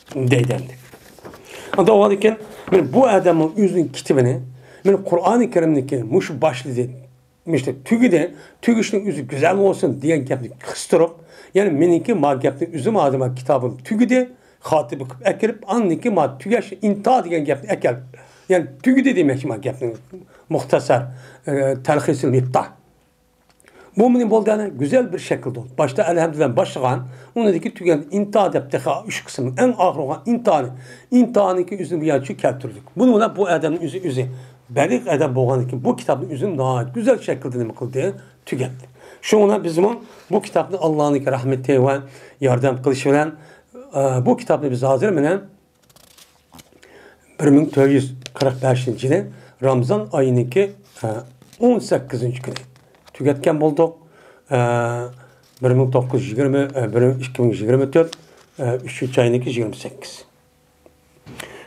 دەيدۇ ئەمدى. ئاندىن بولغاندىكىن، مانا بۇ ئادەمنىڭ ئۆزىنىڭ كىتابىنى، مانا قۇرئانى كەرىمنىكى مۇشۇ باشلىدى، مۇشۇ تۈگىدى، تۈگىشىنىڭ ئۆزى گۈزەل بولسۇن دېگەن گەپنى قىستۇرۇپ، يەنى مېنىڭكى ما گەپنى ئۆزۈم ھازىر ما كىتابىم تۈگىدى، خاتىمە قىلىپ ئەكىرىپ، ئاندىن كېيىن ما تۈگەش، ئىنتىھا دېگەن گەپنى ئەكەل. يەنى تۈگىدى دېمەكچى ما گەپنىڭ مۇختەسەر، ئە، تەلخىسىل مىپتا. بۇ مېنىڭ بولدى ئەنە گۈزەل بىر شەكىلدە. باشتا ئەلھەمدۇلىللا بىلەن باشلىغان، ئۇنىڭدىكى تۈگەن ئىنتىھا دەپ تېخى ئۈچ قىسىم، ئەڭ ئاخىرى بولغان ئىنتىھانى، ئىنتىھانىكى ئۆزىنى بۇ يەرچە كەلتۈردۇق. بۇنى بىلەن بۇ ئادەمنىڭ ئۆزى، ئۆزى بەلىغ ئادەم بولغاندىن كېيىن بۇ كىتابنى ئۆزىنى ناھايىتى گۈزەل شەكىلدە نېمە قىلدى؟ تۈگەتتى. شۇڭا بىزمۇ بۇ كىتابنى ئاللانىڭكى رەھمىتى ۋە ياردەم قىلىشى بىلەن، ئە، بۇ كىتابنى بىز ھازىر مانا بىر مىڭ تۆت يۈز قىرىق بەشىنچى يىلى رامزان ئايىنىڭكى، ئە، ئون سەككىزىنچى كۈنى تۈگەتكەن بولدۇق. ئە، بىر مىڭ توققۇز يۈز يىگىرمە، ئە، بىر، ئىككى مىڭ يىگىرمە تۆت، ئە، ئۈچىنچى ئاينىڭكى يىگىرمە سەككىز.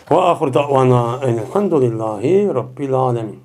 ۋە ئاخىر دەۋانا ئەلھەمدۇلىللاھى رەببىل ئالەمىن.